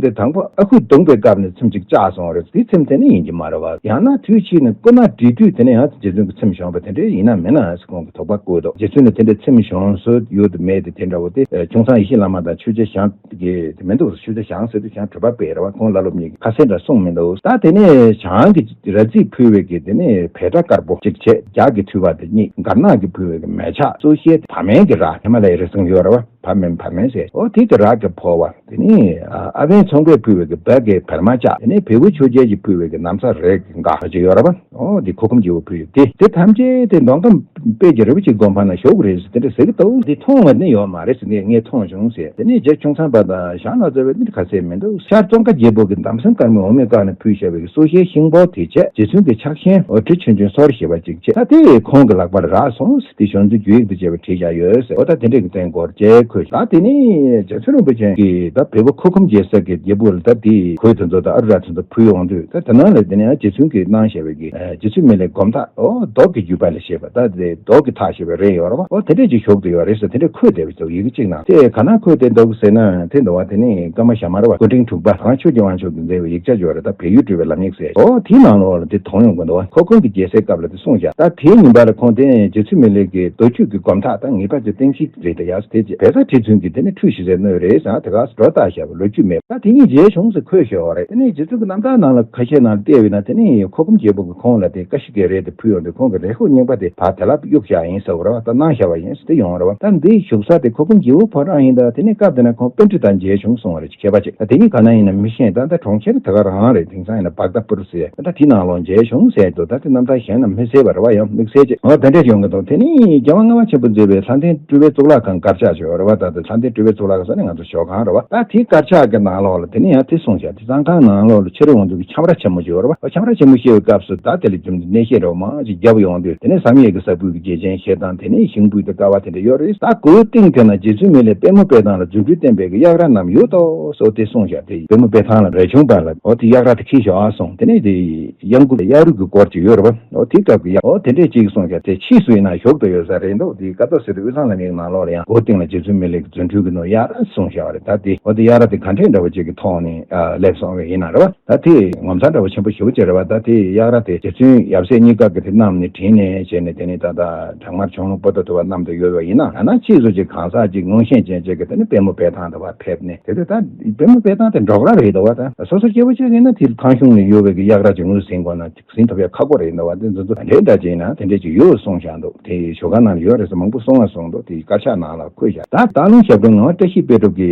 དེ་དང་པོ་ཨ་ཁུ་གདུང་པའི་སྐབས་ནས་ཚེམས་ཅིག་བཅག་སོང་རེད། དེ་ཚེམས་དེ་ནི་ཡིན་གྱི་མ་རེད་བ། ཡང་ན་དུས་ཕྱིས་ནས་སྐུ་ན་བགྲེས་དུས་དེ་ནས་ཡང་རྗེ་བཙུན་གྱི་ཚེམས་བཞེངས་པ་དེ་འདྲ་ཡིན་ན་མིན་ན་ཟེར་ཁོང་གིས་དོགས་པ་བཀོད་འདུག་རྗེ་བཙུན་ནས་དེ་འདྲའི་ཚེམས་བཞེངས་སྲོལ་ཡོད་དུ་མེད་དེ་དེ་འདྲ་བོ་དེ། ཨ། ཁྱུང་ཚང་ཡེ་ཤེས་བླ་མ་དང་ཆོས་རྗེ་ཞང་གི་དེ་མི་འདུག་ཆོས་རྗེ་ཞང་ཟེར་དུས་ཞང་གྲུབ་པ་དཔལ་རེད་བ། ཁོང་བླ་སློབ་གཉིས་ཀྱི་ཁ་གསལ་འདྲ་གསུངས་མི་འདུག་ད་དེ་ནས་ཞང་གི་ར་རྫིས་ཕུལ་བའི་གི་དེ་ནས་བེ་ཏྲ་དཀར་པོ་གཅིག་བྱས། རྒྱ་གི་ཐུལ་བ་དེ་གཉིས། མགར་ནག་གིས་ཕུལ་བའི་གི་མལ་ཆ། གཙོ་ཤེལ་བ་མེན་གྱི་ར། ཧི་མ་ལ་ཡའི་རི་སེང་ཡོད་རེད་བ། བ་མེན་བ་མེན་ཟེར། ཨོ་དེ་གི་ར་གི་ཕོར་བ། དེ་ནས་ཨ་ཨ་བན་ཚོང་པས་ཕུལ་བའི་གི་བལ་གྱི་བལ་མ་ལྕགས། དེ་ནས་བལ་པོ་ཆོས་རྒྱལ་གྱིས་ཕུལ་བའི་གི་ན་བཟའ་རས་ཀྱི་འགའ་ཅིག་ཡོད་རེད་བ། ཨོ་དེ་ཁོ་ཁོམ་རྒྱལ་པོ་ཕུལ་ཡོད་དེ། དེ་ཐམས་ཅད་དེ་མདོ་ཁམས་དཔལ་གྱི་རི་བོ་ཆེའི་དགོན་པ་ན་ཞོག་གི་རེད་ཟེར་དེ་འདྲ་ཟེར་གྱི་འདུག་དེ་མཐོང་བ་ནི་ཡོད་མ་རེད་ཟེར། ངས་ངས་མཐོང་བྱུང་ཟེར། དེ་ནས་རྗེ་ཁྱུང་ཚང་པ་དང་ཞང་ལྷ་རྩེ་བས་འདི་ཁ་གསལ་མི་འདུག་ཤར་ཙོང་ཁ་རྒྱལ་པོ་གིས་འདམ་སེང་དཀར་མོའི་འོ་མའི་སྒང་ནས་ཕུལ་བཞག་པའི་གི་སོ་ཤེལ་ཤིང་ཕོར་དེ་བྱས། རྗེ་བཙུན་གྱི་ཕྱག་ཆེན་འོ་གྲི་ཆུང་ཆུང་སོར་བཞི་པ་ཅིག་བྱས། ད་དེ་ཁོང་གི་ལག་པར་རག་སོང་ཟེར། དེ་གཞུང་འཛིན་རྒྱུད་ཡིག་ཏུ་བྱས་པ་བྲིས་བཞག་ཡོད་ཟེར། འོ་ད་དེ་འདྲས་ཀྱི་རྟེན་སྐོར་བཅས་ཁོས། ད་དེ་ནས་རྗེ་བཙུན་རིན་པོ་ཆེ་གིས་ད་བལ་པོ་ཁོ་ཁོམ་རྒྱལ་ས་གི་རྒྱལ་པོ་ལ་ད་དེ་གོས་དེ་ཚོ་དང་ཨ་རུ་ར་དེ་ཚོ་ཕུལ་ཡོང་དུས། ད་དེ་ནང་ལ་དེ་ནས་ཡང་རྗེ་བཙུན་གྱིས་གནང་བཞག་པའི་གི་ཨ་རྗེ་བཙུན་མི་ལའི་སྒོམ་ཐག་ཨོ་མདོག་གི་བརྒྱུད་པ་ལ་བཤད་པ། ད་དེ་མདོག་གི་ཐག་བཤད་པའི་རས་ཡོད་རེད་བ། ཨོ་དེ་འདྲས་ཅིག་ཞོག་དེ་ཡོད་རེད་ཟེར། དེ་འདྲས་འཁོད་བསྡད་པ་ཅིག་འདུག་ཡི་གེ་གཅིག་ནང་དེ་ག་ན་འཁོད་བསྡད་འདུག་ཟེར་ན། དེ་འདུག་བ། དེ་ནི་ཀརྨ་ཞྭ་དམར་བ་སྐུ་ཕྲེང་དྲུག་པ་གངས་ཆོས་ཀྱི་དབང་ཕྱུག་གིས་མཛད་པའི་ཡིག་ཆ་ཅིག་ཡོད་རེད། ད་བལ་ཡུལ་སྤྲུལ་པའི་ལམ་ཡིག་ཟེར། ཨོ་དེའི་ནང་ལོགས་ལ་དེ་མཐོང་ཡོང་གི་འདུག་བ། ཁོ་ཁོང་གི་རྒྱལ་སའི་སྐབས་ལ་དེ་གསུངས་བཞག་ད་དེའི་ཉིན་པ་ལ་ཁོང་དེ་རྗེ་བཙུན་མི་ལའི་གི་མདོ་རྒྱུད་ཀྱི་སྒོམ་ཐག་ད་ངེས་པར་དུ་བསྟན་བཤིག་རེད། ད་ཡག་སོ་དེ་རྗེས་བལ་བཟའ་ཁྲི་བཙུན་གྱིས་དེ་ནི་ཁྲུས་ཞིག་མཛད་ནོ་རེད་ཟེར། དེ་ག་སྒྲོ་བཏགས་བཞག་པ་ལོ་རྒྱུས་མེད་པ། ད་དེ་གཉིས་མཇལ་བྱུང་ཟེར་འཁོད་བཞག་པ་རེད། དེ་ནས་རྗེ་བཙུན་གྱི་རྣམ་ཐར་ནང་ལ་ཁ་ཤས་ནང་ལ་བལྟས་པ་ཡིན་ན། དེ་ནས་ཁོ་ཁོམ་རྒྱལ་པོ་གིས་ཁོང་ལ་དེ་ཀ་ཤི་ཀའི་རས་དེ་ཕུལ་ཡོང་དུས། ཁོང་གིས་རས་ཁུག་རྙིང་པ་དེ་ཕར་དེ་ལ་གཡུགས་བཞག་ཡིན་ཟེར་བ་རེད་བ། ད་གནང་བཞག་པ་ཡིན་ཟེར་དེ་ཡོང་བ་རེད་བ། ད་འདི་བཞུགས་ས་དེ་ཁོ་ཁོམ་རྒྱལ་པོ་ཕོ་བྲང་ཡིན། ད་དེ་ནས་སྐབས་དེ་ན་ཁོང་པཎྜི་ཏ་མཇལ་བྱུང་སོང་བ་རེད། མཁས་པ་ཅིག་ད་དེ་གཉིས་ག་ན་ཡིན་ན་མི་ཤེས། ད་ད་གྲོང་ཁྱེར་ད་ག་རང་རེད། དེང་སང་ཡིན་ན་བྷག་དྷ་པུར་ཟེར། ད་དེ་ནང་ལོགས་མཇལ་བྱུང་ཟེར་འདུག་ད་དེ་རྣམ་ཐར་གཞན་ན་མི་གསལ་བ་རེད་བ། ཡང་དམིགས་བསལ་ཅིག་འོ་དེ་འདྲས་ཡོང་གི་འདུག་དེ་ནི་རྒྱལ་དབང་ལྔ་པ་ཆེན་པོ་མཛད་པའི་ལྷ་ལྡན་སྤྲུལ་པའི་གཙུག་ལག་ཁང་དཀར་ཆག་ཅིག་ཡོད་རེད་བ། ད་དེ་ལྷ་ལྡན་སྤྲུལ་པའི་གཙུག་ལག་ཁང་ཟེར་ནས་ང་ཚོ་ཞོགས་ཁང་རེད་བ། ད་དེའི་དཀར་ཆག་གི་ནང་ལོགས་ལ་དེ་ནི་ཡང་དེ་གསུངས་བཞག་དེ་གཙང་ཁང་ནང་ལོགས་ལ་ཕྱི་རོལ་དབང་ཕྱུག་གི་ཁྱམས་ར་ཆེན་མོ་ཅིག་ཡོད་རེད་བ། འོ་ཁྱམས་ར་ཆེན་མོ་བཤད་པའི་སྐབས་སུ་ད་དེ་ལ་རྒྱུ་མཚན་གནས་བཤད་རེད་བ། མང་ཅིག་བརྒྱབ་ཡོང་དུས། དེ་ནས་བསམ་ཡས་ཀྱི་ས་བོན་གྱི་རྒྱལ་ཆེན་ཞེ་སྡང་། དེ་ནས་ཞིང་སྤོས་དང་ཀ་བ་དེ་འདྲ་ཡོད་རེད། ད་སྒོའི་སྟེང་དེ་ན་རྗེ་བཙུན་མི་ལས་པདྨ་དཔེ་ཐང་ལ་རྫུ་འཕྲུལ་བསྟན་པའི་གི་གཡག་རྭ་བསྣམས་ཡོད་དོ་སོ་དེ་གསུངས་བཞག་དེ་པདྨ་དཔེ་ཐང་ལ་རས་ཆུང་པ་ལ་འོ་དེ་གཡག་རྭ་དེ་འཁྱེར་བཞག་སོང་། དེ་ནས་དེ་གཡང་འགུགས་གཡག་རུས་ཀྱི་སྐོར་ཅིག་ཡོད་རེད་བ། འོ་དེ་སྐབས་ཀྱི་གཡག་འོ་དེ་འདྲས་ཅིག་གསུངས་བཞག་དེ་ཕྱིས་སུ་ཡིན་ན་ཞོག་དུ་ཡོད་ས་རེད་འདུག་དེ་ཀ་ཏོ་ཟེར་དུས་དབུས་གཙང་ལམ་ཡིག་ནང་ལོགས་ལ་ཡང་སྒོའི་སྟེང་ལ་རྗེ་བཙུན་མི་ལས་ཀྱི་རྫུ་འཕྲུལ་གྱི་ནོར་གཡག་རྭ་གསུངས་བཞག་པ་རེད། ད་དེ་འོ་དེ་གཡག་རྭ་དེ་ག་འདྲས་འདྲ་བོ་ཅིག་གི་ཐོག་ནས་ཨ་སླེབས་སོང་བས་ཡིན་ན་རེད་བ། ད་དེ་ངོ་མཚར་འདྲ་བོ་ཆེན་པོ་ཞེ་པོ་ཅིག་རེད་བ། ད་དེ་གཡག་རྭ་དེ་རྗེ་བཙུན་ཡབ་སྲས་གཉིས་ཀ་གིས་དེ་བསྣམས་ནས་བྲིས་ནས་བྱས་ནས། དེ་ནས་ད་ལྟ་བྲག་དམར་ཁྱུང་ལུང་པོ་ཏོ་ཏོ་བ་བསྣམས་དེ་ཡོད་པ་ཡིན་ན། ཡང་ན་ཕྱིས་སུ་ཅིག་གང་ཟག་ཅིག་མངོན་ཤེས་ཅན་ཅིག་གིས་དེ་ནས་པདྨ་དཔེ་ཐང་དུ་བ་ཕེབས་ནས། དེ་དུས་ད་པདྨ་དཔེ་ཐང་དེ་འབྲོག་རྭ་རེད་འདུག་བ། ད་སོ་སོ་སྐྱེ་བོ་ཅིག་ཡིན་ན་དེ་ཐང་གཞུང་ནས་ཡོད་པའི་གི་གཡག་རྭ་ཅིག་ངོས་ཟིན་དགོས་ན་ཅིག་ཟིན་ཐུབ་ཡ་ཁག་པོ་རེད་འདུག་བ། དེ་ཚོ་ཚོ་འདྲེ་འདྲ་ཅིག་ཡིན་ན་དེ་འདྲས་ཅིག་ཡོད་གསུངས་བཞག་འདུག་དེ་ཞོགས་ཀ་ནང་ལ་ཡོད་རེད་ཟེར་མང་པོ་གསུང་བ་གསུངས་འདུག་དེ་དཀར་ཆག་ནང་ལ་འཁོད་བཞག་ད་སྟག་ལུང་ཞབས་དྲུང་ངག་དབང་བཀྲ་ཤིས་དཔལ་སྒྲུབ་ཀྱི་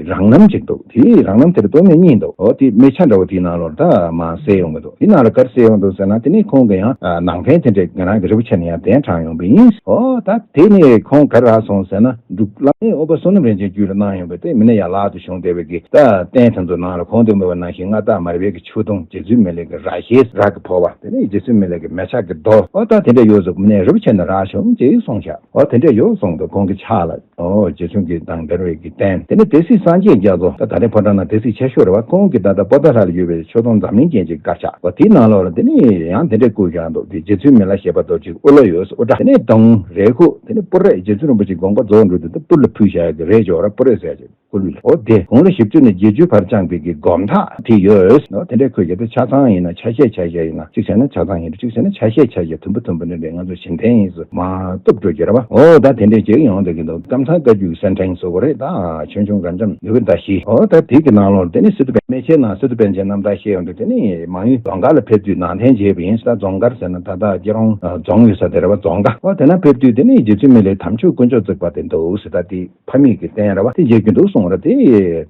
རང་རྣམ་ཅིག་འདུག་དེའི་རང་རྣམ་དེར་སྟོད་སྨད་གཉིས་འདུག་འོ་དེ་སྨད་ཆ་འདྲ་བོ་དེའི་ནང་ལོགས་ད་མར་གསལ་ཡོང་གི་འདུག་དེའི་ནང་ལ་ག་རེ་གསལ་ཡོང་འདུག་ཟེར་ན། དེ་ནས་ཁོང་གིས་ཡང་ནང་ཕན་དེ་འདྲས་ང་རང་གི་རི་བོ་ཆེ་ནས་ཡང་གདན་དྲངས་ཡོང་པ་ཡིན། འོ་ད་དེ་ནས་ཁོང་ག་རེ་རག་སོང་ཟེར་ན། འབྲུག་བླ་མའི་དབུ་པ་བསོད་ནམས་རིན་ཆེན་རྒྱུད་ལ་གནང་ཡོང་པའི་དེ་མི་ནས་ཡར་ལག་ཏུ་བྱུང་བསྡད་པའི་གི་ད་རྟེན་དེ་ཚོ་ནང་ལ་གོང་དུ་སྨོས་པ་ནང་བཞིན་མངའ་བདག་མར་པའི་གི་ཆོས་དུང་རྗེ་བཙུན་མི་ལའི་གི་རྭ་ཞེས་རྭ་གི་ཕོར་པ། དེ་ནས་རྗེ་བཙུན་མི་ལའི་གི་མལ་ཆ་གི་རྡོ། འོ་ད་དེ་འདྲ་ཡོད་ཟེར། མི་ནས་རི་བོ་ཆེ་ནས་རག་བྱུང་ཅེས་གསུངས་བཞག་འོ་དེ་འདྲ་ཡོད་གསུངས་འདུག་ཁོང་གི་ཕྱག་ལ། ཨོ་རྗེ་བཙུན་གྱི་དང་འབར་བའི་གི་རྟེན། དེ་ནས་སྡེ་སྲིད་སངས་རྒྱས་རྒྱ་མཚོ། ད་ད་རེས་ཕོ་བྲང་ན་སྡེ་སྲིད་ཆེ་ཤོས་རེད་བ། ཁོང་གི་ད་ལྟ་པོ་ཏཱ་ལ་ལ་ཡོད་པའི་ཆོས་དུང་འཛམ་གླིང་རྒྱན་གྱི་དཀར་ཆག་པ་དེའི་ནང་ལོགས་ལ་དེ་ནས་ཡང་དེ་འདྲས་བཀོད་བཞག་འདུག་དེ་རྗེ་བཙུན་མི་ལ་ཞེས་པ་དོ་གཅིག་དབུ་ལ་ཡོད་དབུ་སྐྲ། དེ་ནས་གདོང་རས་ཁུག་དེ་ནས་སྤུ་རས། རྗེ་བཙུན་རིན་པོ་ཆེ་དགོངས་པ་རྫོགས་འགྲོ་དུས་ད་སྤུ་ལ་ཕུལ་བཞག་གི་རས་ཅིག་ཡོད་རེད། སྤུ་རས་ཟེར་ཅིག་སྐུ་ལུས་ལ། འོ་དེ་གོང་ལ་བཞི་བཅུ་ནས་བརྒྱད་ཅུ་བར་བཅངས་པའི་གི་སྒོམ་ཐག་དེ་ཡོད། འོ་དེ་འདྲས་ཁོས་ཡོད་དེ་ཆ་ཚང་ཡིན་ན་ཆ་ཤས་ཆ་ཤས་ཡིན་ན། གཅིག་བྱས་ན་ཆ་ཚང་ཡིན་རུང་། གཅིག་བྱས་ན་ཆ་ཤས་ཆ་ཤས། དུམ་བུ་དུམ་བུ་ནས་རེད། ང་ཚོ་བྱེད་མཁན་ཡིན་ཟེར་མར་གཏུབ་འགྲོ་གི་རེད་བ། འོ་ད་དེ་འདྲས་ཅིག་ཡོང་བསྡད་ཀྱི་འདུག་ཀམ་ཚང་བཀའ་བརྒྱུད་གསན་ཕྲེང་ཟེར་དགོས་རེད། ད་ཆོས་འབྱུང་རབ་འབྱམས་ནུས་པའི་ཟླ་བཞི། འོ་ད་དེ་གི་ནང་ལོགས་དེ་ནས་སི་ཏུ་པཎ་སྨད་ཆེན་ནང་སི་ཏུ་པཎ་ཆེན་རྣམ་ཐར་བཤད་ཡོང་དུས། དེ་ནས་མང་ཡུལ་རྫོང་དཀར་ལ་ཕེབས་དུས་ནང་རྟེན་བྱས་པ་ཡིན་ཟེར། ད་རྫོང་དཀར་ཟེར་ན་ད་ལྟ་སྐྱིད་རོང་རྫོང་ཡོད་ས་དེ་རེད་བ། རྫོང་དཀར། འོ་དེ་ན་ཕེབས་དུས་དེ་ནས་རྗེ་བཙུན་མི་ལའི་དམ་ཆོས་དཀོན་མཆོག་བརྩེགས་པ་དེ་འདུག་ཟེར། ད་དེ་ཕ་མེས་ཀྱི་རྟེན་རེད་བ། དེ་མཇལ་རྒྱུ་འདུག་གསུངས་རེད། དེ་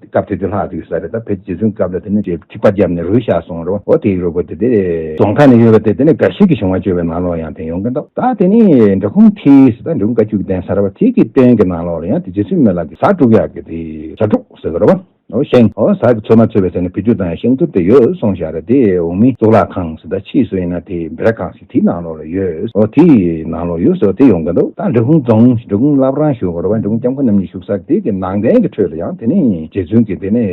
སྐབས་དེ་དུས་ལྷག་དུས་ས་རེད། ད་ཕེབས་རྗེ་བཙུན་སྐབས་ལ་དེ་ནས་ཅིག་ཐིགས་པ་བརྒྱབ་ནས་རོལ་བཞག་སོང་རེད་བ། འོ་དེའི་རོལ་པ་དེ་དེ་རྫོང་ཁ་ནས་ཡོད་པ་དེ། དེ་ནས་དགའ་བཞི་གི་བྱུང་བ་བརྗོད་པའི་ནང་ལོགས་ཡང་དེ་ཡོང་གི་འདུག་ད་དེ་ནས་འབྲི་གུང་མཐིལ་ཟེར། ད་འབྲི་གུང་བཀའ་བརྒྱུད་ཀྱི་གདན་ས་རེད་བ། དེ་གི་རྟེན་གྱི་ནང་ལོགས་ལ་ཡང་དེ་རྗེ་བཙུན་མི་ལ་གི་ཟ་དཀྲུག་ཡག་གི་དེ་ཟ་དཀྲུག་ཟེར་གི་རེད་བ། འོ་ཤིང་འོ་ཟ་གི་ཚོད་མ་ཚོད་པའི་ཚེ་ན་བེད་སྤྱོད་བཏང་ཡ་ཤིང་ཐུར་དེ་ཡོད་གསུངས་བཞག་རེད། དེ་འོག་མིན་གཙུག་ལག་ཁང་ཟེར་ད་ཕྱིས་སུ་ཡིན་ན་དེ་བེ་ར་ཁང་ཞིག་དེའི་ནང་ལོགས་ལ་ཡོད། འོ་དེའི་ནང་ལོགས་ཡོད་ཟེར་བ་དེ་ཡོང་གི་འདུག་ད་འབྲི་གུང་རྫོང་འབྲི་གུང་བླ་བྲང་བཞུགས་པ་རེད་བ། འབྲི་གུང་སྐྱབས་མགོན་རྣམ་གཉིས་བཞུགས་ས་དེ་གི་ནང་རྟེན་གྱི་ཁྲོད་ལ་ཡང་དེ་ནི་རྗེ་བཙུན་གྱི་དེ་ནི་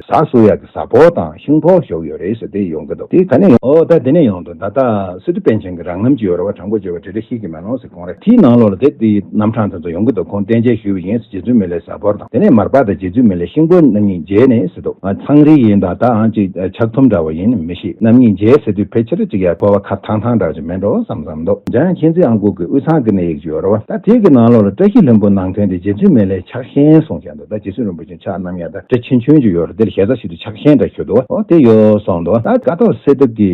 ཟ་གསོལ་ཡག་གི་ཟ་ཕོར་དང་ཤིང་ཕོར་བཞག་ཡོད་རེད་ཟེར་དེ་ཡོང་གི་འདུག་དེ་ག་ནས་ཡོང་། འོ་ད་དེ་ནས་ཡོང་འདུག་ད་ལྟ་སི་ཏུ་པཎ་ཆེན་གྱི་རང་རྣམ་ཅིག་ཡོད་རེད་བ། དྲང་པོ་བརྗོད་པ་བྲིས་བྲིས་ཤེས་ཀྱི་མེད་ལོང་ཟེར་ཁོང་རེད། དེའི་ནང་ལོགས་ལ་དེ་དེའི་རྣམ་གྲངས་དེ་ཚོ་ཡོང་གི་འདུག་ཁོང་རྟེན་མཇལ་ཞུས་པ་ཡིན་ཟེར། རྗེ་བཙུན་མི་ལའི་ཟ་ཕོར་དང་དེ་ནས་མར་པ་དང་རྗེ་བཙུན་མི་ལའི་ཤིང་ཕོར་རྣམ་གཉིས་མཇལ་ནས་ཟེར་འདུག་ཚང་རིས་ཡིན་ད་ད་ཨང་ཅིག་ཕྱག་ཐུམ་འདྲ་བ་ཡིན་མི་ཤེས། རྣམ་གཉིས་མཇལ་ཟེར་དུས་ཕལ་ཆེར་ཅིག་ཡ་ཕོར་བ་ཁ་ཐང་ཐང་འདྲ་ཅིག་མེད་འགྲོ་བསམ་བསམ་འདུག་འཇམ་དབྱངས་མཁྱེན་བརྩེ་དབང་པོ་གི་དབུས་གཙང་གི་གནས་ཡིག་ཅིག་ཡོད་རེད་བ། ད་དེ་གི་ནང་ལོགས་ལ་བཀྲ་ཤིས་ལྷུན་པོ་ནང་དོན་དེ་རྗེ་བཙུན་མི་ལའི་ཕྱག་ཤེན་གསུངས་བཞག་འདུག་ད་རྗེ་བཙུན་རིན་པོ་ཆེ་ཕྱག་བསྣམས་ཡ་ད་སྤྲེལ་ཆུང་ཆུང་ཅིག་ཡོད་རེད། དེ་ལ་ཞལ་ཟས་ཞིག་ཏུ་ཕྱག་ཤེན་འདྲ་ཞུ་འདུག་འོ་དེ་ཡོད་གསུངས་འདུག་ད་ཀ་ཐོག་སེ་ཏུ་གི་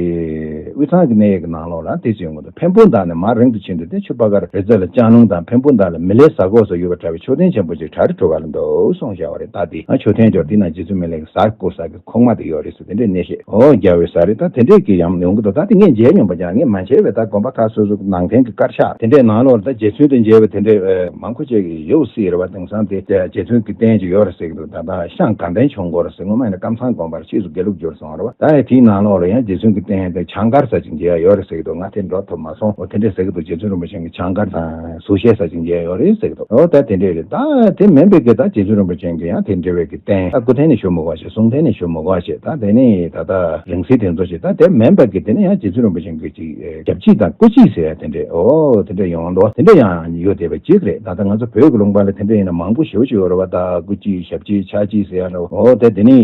དབུས་གཙང་གི་གནས་ཡིག་གི་ནང་ལོགས་ལ་དེ་ཚོ་ཡོང་གི་འདུག་འཕན་པོ་མདའ་ནས་མར་རིང་དུ་ཕྱིན་དུས་དེ་ཆུ་ཕ་གར་རི་རྩེ་ལ་ལྕང་ལུང་དང་འཕན་པོ་མདའ་ལ་མི་ལའི་ཟ་གོ་སོགས་ཡོད་པར་གྲགས་པའི་མཆོད་རྟེན་ཆེན་པོ་ཅིག་གྲ་རི་གྲུ་ཁ་ལ་འདུག་གསུངས་བཞག་པ་རེད། ད་དེ་ང་མཆོད་རྟེན་འབྱོར་དེ་ན་རྗེ་བཙུན་མི་ལའི་ཟ་གོ་ས་གི་ཁོག་མ་དེ་ཡོད་རེད་ཟེར་དེ་འདྲའི་གནས་བཤད་འོ་རྒྱལ་བའི་ཟ་རེད། ད་དེ་འདྲས་ཀྱི་ཡང་ཡོང་གི་འདུག་ད་དེ་ངས་མཇལ་མྱོང་པ་ཀྱང་ངས་མ་མཇལ་བས། ད་དགོན་པ་ཁག་སོ་སོ་གི་ནང་རྟེན་གྱི་དཀར་ཆག་དེ་འདྲས་ནང་ལོགས་ལ་ད་རྗེ་བཙུན་དུ་མཇལ་བའི་དེ་འདྲས་མང་པོ་ཅིག་ཡོད་སྲིད་རེད་བ། དེང་སང་དེ་རྗེ་བཙུན་གྱི་རྟེན་ཅིག་ཡོད་རེད་ཟེར་གི་འདུག་ད་ལྟ་ཤང་དགའ་ལྡན་ཆོས་འཁོར་ཟེར་སྔོན་མ་ཡིན་ན་ཀམ་ཚང་དགོན་པར་ཕྱིས་སུ་དགེ་ལུགས་བསྒྱུར་སོང་རེད་བ། ད་ཡང་དེའི་ནང་ལོགས་ལ་ཡང་རྗེ་བཙུན་གྱི་རྟེན་དེ་ཆང་དཀར་ཟེར་ཅིག་མཇལ་ཡ་ཡོད་རེད་ཟེར་གི་འདུག་ང་དེ་འགྲོ་ཐུབ་མ་སོང་། འོ་དེ་འདྲས་ཟེར་གི་འདུག་རྗེ་བཙུན་རིན་པོ་ཆེ་གི་ཆང་དཀར་དང་གཟུགས་བཤད་ཟེར་ཅིག་མཇལ་ཡ་ཡོད་རེད་ཟེར་གི་འདུག་འོ་ད་དེ་འདྲས་རེད། ད་དེ་མིན་པའི་གི་ད་རྗེ་བཙུན་རིན་པོ་ཆེ་གི་ཡང་དེ་འདྲ་བའི་གི་རྟེན་ད་སྐུ་རྟེན་ནས་ཞུ་མི་དགོས་ཤེས། གསུང་རྟེན་ནས་ཞུ་མི་དགོས་ཤེས། ད་དེ་ནས་ད་ལྟ་རིང་བསྲེལ་དེ་ཚོ་ཞིག་ད་དེ་མིན་པའི་གི་དེ་ནས་ཡང་རྗེ་བཙུན་རིན་པོ་ཆེ་གི་ཅིག་ཞབས་ཕྱི་དང་སྐུ་ཕྱི་ཟེར་ཡ་དེ་འདྲས་འོ་དེ་འདྲས་ཡོང་འདུག་དེ་འདྲས་ཡང་ཡོད་བསྡད་པ་ཅིག་རེད། ད་ལྟ་ང་ཚོ་བོད་ཀྱི་ལུང་པ་ལ་དེ་འདྲ་ཡིན་ན་མང་པོ་ཞེ་པོ་ཅིག་ཡོད་རེད་བ། ད་སྐུ་ཕྱི་ཞབས་ཕྱི་ཕྱག་ཕྱི་ཟེར་ཡ་འདྲ་བོ་འོ་དེ་དེ་ནི་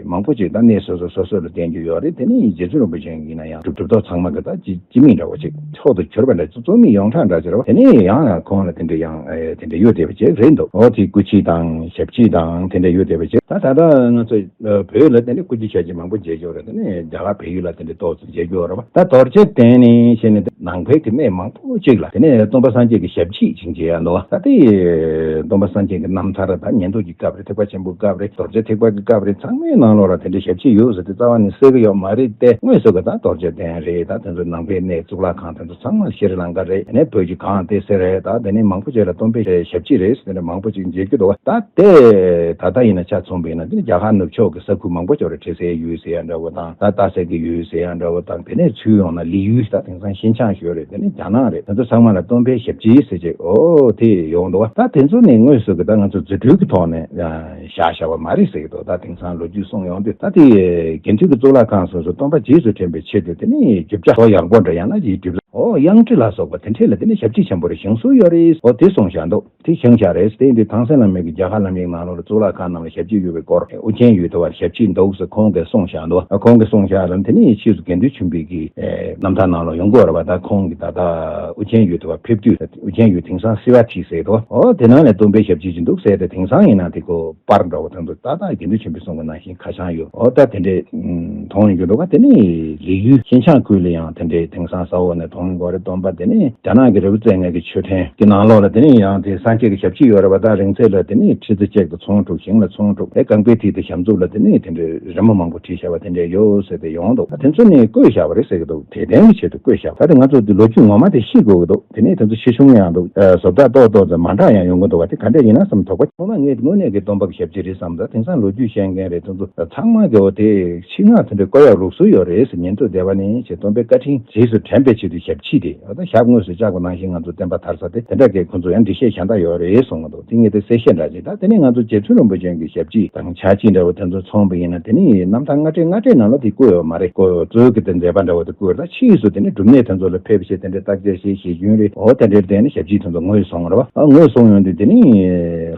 མང་པོ་ཅིག་ད་གནས་སོ་སོ་སོ་སོ་ལ་བསྟན་རྒྱུ་ཡོད་རེད། དེ་ནི་རྗེ་བཙུན་རིན་པོ་ཆེ་ཡིན་ན་ཡང་གྲུབ་གྲུབ་ཐོབ་ཚང་མ་གི་ད་སྤྱི་སྤྱི་མིང་འདྲ་བོ་ཅིག་མཆོག་ཏུ་གྱུར་པ་འདྲ་ཅིག་གཙོ་མིང་ཡོངས་གྲགས་འདྲ་ཅིག་རེད་བ། དེ་ནི་ཡང་ཡང་ཁོང་ལ་དེ་འདྲ་ཡང་དེ་འདྲ་ཡོད་བསྡད་པ་ཅིག་རེད་འདུག་འོ་དེ་སྐུ་ཕྱི་དང་ཞབས་ཕྱི་དང་དེ་འདྲ་ཡོད་བསྡད་པ་ཅིག་ད་ད་ལྟ་ང་ཚོ་བོད་ལ་དེ་འདྲ་སྐུ་ཕྱི་ཞབས་ཕྱི་མང་པོ་མཇལ་རྒྱུ་རེད། དེ་ནི་རྒྱ་གར་བལ་ཡུལ་ལ་དེ་འདྲ་ཏོག་ཙམ་མཇལ་རྒྱུ་རེད་བ། ད་རྡོ་རྗེ་གདན་ནི་བཤད་ནས་ནང་པའི་གི་གནས་མང་པོ་གཅིག་ལ་དེ་ནས་སྟོན་པ་སངས་རྒྱས་ཀྱི་ཞབས་ཕྱི་ཅིག་མཇལ་ཡ་འདུག་ད་དེ་སྟོན་པ་སངས་རྒྱས་ཀྱི་རྣམ་ཐར་དང་ཉན་ཐོས་ཀྱི་སྐབས་རེད། ཐེག་པ་ཆེན་པོའི་སྐབས་རེད། རྡོ་རྗེ་ཐེག་པ་གི་སྐབས་རེད། ཚང་མའི་ནང་ལོགས་ལ་དེ་འདྲའི་ཞབས་ཕྱི་ཡོད་ཟེར་དེ་རྩ་བ་ནས་གསལ་གི་ཡོད་མ་རེད་དེ། དངོས་སུ་གི་ད་རྡོ་རྗེ་གདན་རེད། ད་དེ་ཚོ་ནང་པའི་གནས་གཙུག་ལག་ཁང་དེ་ཚོ་ཚང་མ་ཤྲི་ལང་ཀ་རེད། དེ་ནས་བོད་ཀྱི་གངས་ཏི་སེ་རེད། ད་དེ་ནས་མང་པོ་ཅིག་ལ་སྟོན་པའི་ཞབས་ཕྱི་རེད་ཟེར་དེ་འདྲ་མང་པོ་ཅིག་མཇལ་རྒྱུ་འདུག་ད་དེ་ད་ལྟ་ཡིན་ན་ཆ་མཚོན་པ་ཡིན་ན་དེ་ནི་རྒྱ་གར་ནུབ་ཕྱོགས་ཀྱི་ས་ཁུལ་མང་པོ་ཅིག་རེད། ཁྲི་སེའི་ཡུལ་ཟེར་ཡ་འདྲ་བོ་དང་ད་སྟག་གཟིག་གི་ཡུལ་ཟེར་ཡ་འདྲ་བོ་དང་དེ་ནས་ཚུར་ཡོང་ན་ལི་ཡུལ་ད་དེང་སང་ཤིན་ཅང་ཞོལ་རེད། དེ་ནས་རྒྱ་ནག་རེད། དེ་ཚོ་ཚང་མ་ལ་སྟོན་པའི་ཞབས་ཕྱི་ཟེར་ཅིག་ཨོ་དེ་ཡོང་འདུག་ད་དེ་ཚོ་ནི་དངོས་སུ་གི་ད་ང་ཚོ་རྫུ་འཕྲུལ་གྱི་ཐོག་ནས་བཞག་བཞག་པ་མ་རེད་ཟེར་གི་འདུག་ད་དེང་སང་ལོ་རྒྱུས་གསུང་ཡོང་དུས་ད་དེ་དགེ་འདུན་གྱི་གཙུག་ལག་ཁང་སོ་སོ་སྟོན་པ་རྗེས་སུ་དྲན་པའི་ཆེད་དུ་དེ་ནི་རྒྱུ་ཆ་ཡག་པོ་འདྲ་ཡང་ན་ཡིད་སྒྲིབ་ཨོ་གཡང་ཁྲི་ལ་སོགས་པ་དེ་འཕྲལ་ལ་དེ་ནི་ཞབས་ཕྱི་ཆེན་པོ་རེ་བཞེངས་སྲོལ་ཡོད་རེད། ཨོ་དེ་གསུངས་བཞག་འདུག་དེ་བཞེངས་བཞག་རེད། དེ་ཡིན་དུས་ཐང་སན་བླ་མའི་གི་རྒྱ་གར་ལམ་ཡིག་ནང་ལོགས་ལ་གཙུག་ལག་ཁང་རྣམས་ལ་ཞབས་ཕྱི་ཡོད་པའི་སྐོར་ཨུ་རྒྱན་ཡུལ་དུ་བར་ཞབས་ཕྱི་འདུག་ཟེར་ཁོང་གིས་གསུངས་བཞག་འདུག་ཁོང་གིས་གསུངས་བཞག་ལ་དེ་ནི་ཕྱིས་སུ་དགེ་འདུན་ཆོས་འཕེལ་གྱི་རྣམ་ཐར་ནང་ལ་ཡོང་གི་ཡོད་རེད་བ། ད་ཁོང་གིས་ད་ལྟ་ཨུ་རྒྱན་ཡུལ་དུ་བར་ཕེབས་དུས་ཨུ་རྒྱན་ཡུལ་དེང་སང་སི་ཝ་ཊི་ཟེར་འདུག་ཨོ་དེ་ནང་ལ་སྟོན་པའི་ཞབས་ཕྱི་ཅིག་འདུག་ཟེར་ཏེ་དེང་སང་ཡིན་ན་དེ་ཁོ་པར་འདྲ་བོ་དང་དུ་ཏག་ཏག་དགེ་འདུན་ཆོས་འཕེལ་གསུང་གི་ནང་བཞིན་ཁ་བྱང་ཡོད། ཨོ་ད་དེ་འདྲས་མཐོང་ཡོང་གི་འདུག་ག་དེ་ནི་ལི་ཡུལ་ཤིན་ཅང་ཁུལ་ལ་ཡང་དེ་འདྲས་དེང་སང་ས་འོག་ནས་མཐོང་ཡོང་གི་རེད། སྟོན་པ་དེ་ནི་རྒྱ་ནག་གི་རི་བོ་རྩེ་ལྔ་གི་མཆོད་རྟེན་གྱི་ནང་ལོགས་ལ་དེ་ནི་ཡང་དེ་སངས་རྒྱས་ཀྱི་ཞབས་ཕྱི་ཡོད་རེད་བ། ད་རིང་ཚད་ལ་དེ་ནི་ཁྲི་ཚོ་གཅིག་དང་ཚོང་དྲུག་ཞིང་ལ་ཚོང་དྲུག་དེ་རྐང་པའི་ཐིག་དེ་ཞབས་ཚུགས་ལ་དེ་ནི་དེ་འདྲས་རི་མོ་མང་པོ་བྲིས་བཞག་པ་དེ་འདྲས་ཡོད་ཟེར་ཏེ་ཡོང་འདུག་ད་དེ་ཚོ་ནི་བཀོད་བཞག་པ་རེད་ཟེར་གི་འདུག་དད་ལྡན་གྱི་ཆེད་དུ་བཀོད་བཞག་པ། ད་དེ་ང་ཚོ་དེ་ལོ་རྒྱུས་ངོ་མ་དེ་ཤེས་དགོས་གི་འདུག་དེ་ནས་དེ་ཚོ་ཤི་ཆུང་ཡང་འདུག་ཨ་བཟོ་ལྟ་ཏོག་ཏོག་ཙམ་མ་འདྲ་ཡང་ཡོང་གི་འདུག་བ། དེ་ག་འདྲ་ཡིན་ན་བསམ་དོགས་པ། ཐོག་མ་ངས་དངོས་གནས་ཀྱི་སྟོན་པ་གི་ཞབས་ཕྱི་རེད་བསམ། ད་དེང་སང་ལོ་རྒྱུས་བཤད་མཁན་རེད། དེ་ཚོ་ཚང་མ་གི་འོ་དེ་ཆེད་མངགས་དེ་འདྲའི་བཀོད་ཡག་ལུགས་སྲོལ་ཡོད་རེད་ཟེར། ཉན་ཐོས་སྡེ་པ་ནས་ཞེས་སྟོན་པའི་བཀའ་དྲིན་རྗེས་སུ་དྲན་པའི་ཆེད་དུ་ཞབས་ཕྱི་དེ་འོ་ད་ཞབས་དངོས་སུ་བཅགས་པ་ནང་བཞིན་ང་ཚོ་བསྟན་པ་དར་ས་དེ་དེ་འདྲ་གི་ཁོ་ཚོ་ཡང་འགྲེལ་བཤད་གཞན་དག་ཡོད་རེད་གསུངས་གི་འདུག་དེ་ངས་དེ་གསལ་བཤད་འདྲ་ཅིག་ད་དེ་ནས་ང་ཚོ་རྗེ་བཙུན་རིན་པོ་ཆེ་གི་ཞབས་ཕྱི་དང་ཕྱག་ཕྱི་འདྲ་བོ་དེ་ཚོ་མཚོན་པ་ཡིན་ན་དེ་ནི་རྣམ་ཐར་སྔ་གྲས་སྔ་གྲས་ནང་ལ་དེ་བཀོད་ཡོད་མ་རེད། བཀོད་ཡོད་གཙོ་བོ་གི་དེ་མཛད་པ་འདྲ་བོ་དེ་བཀོད་ཡོད། ད་ཕྱིས་སུ་དེ་ནི་སྒྲུབ་གནས་དེ་ཚོ་ལ་ཕེབས་བྱས་དེ་འདྲའི་བརྟག་དཔྱད་བྱས་ཞེས་རྒྱུན་རེད། འོ་དེ་འདྲའི་དེ་ནི་ཞབས་ཕྱི་དེ་ཚོ་ངོས་བཟུང་རེད་བ། ཨ་ངོས་བཟུང་ཡོང་དུས་དེ་ནི་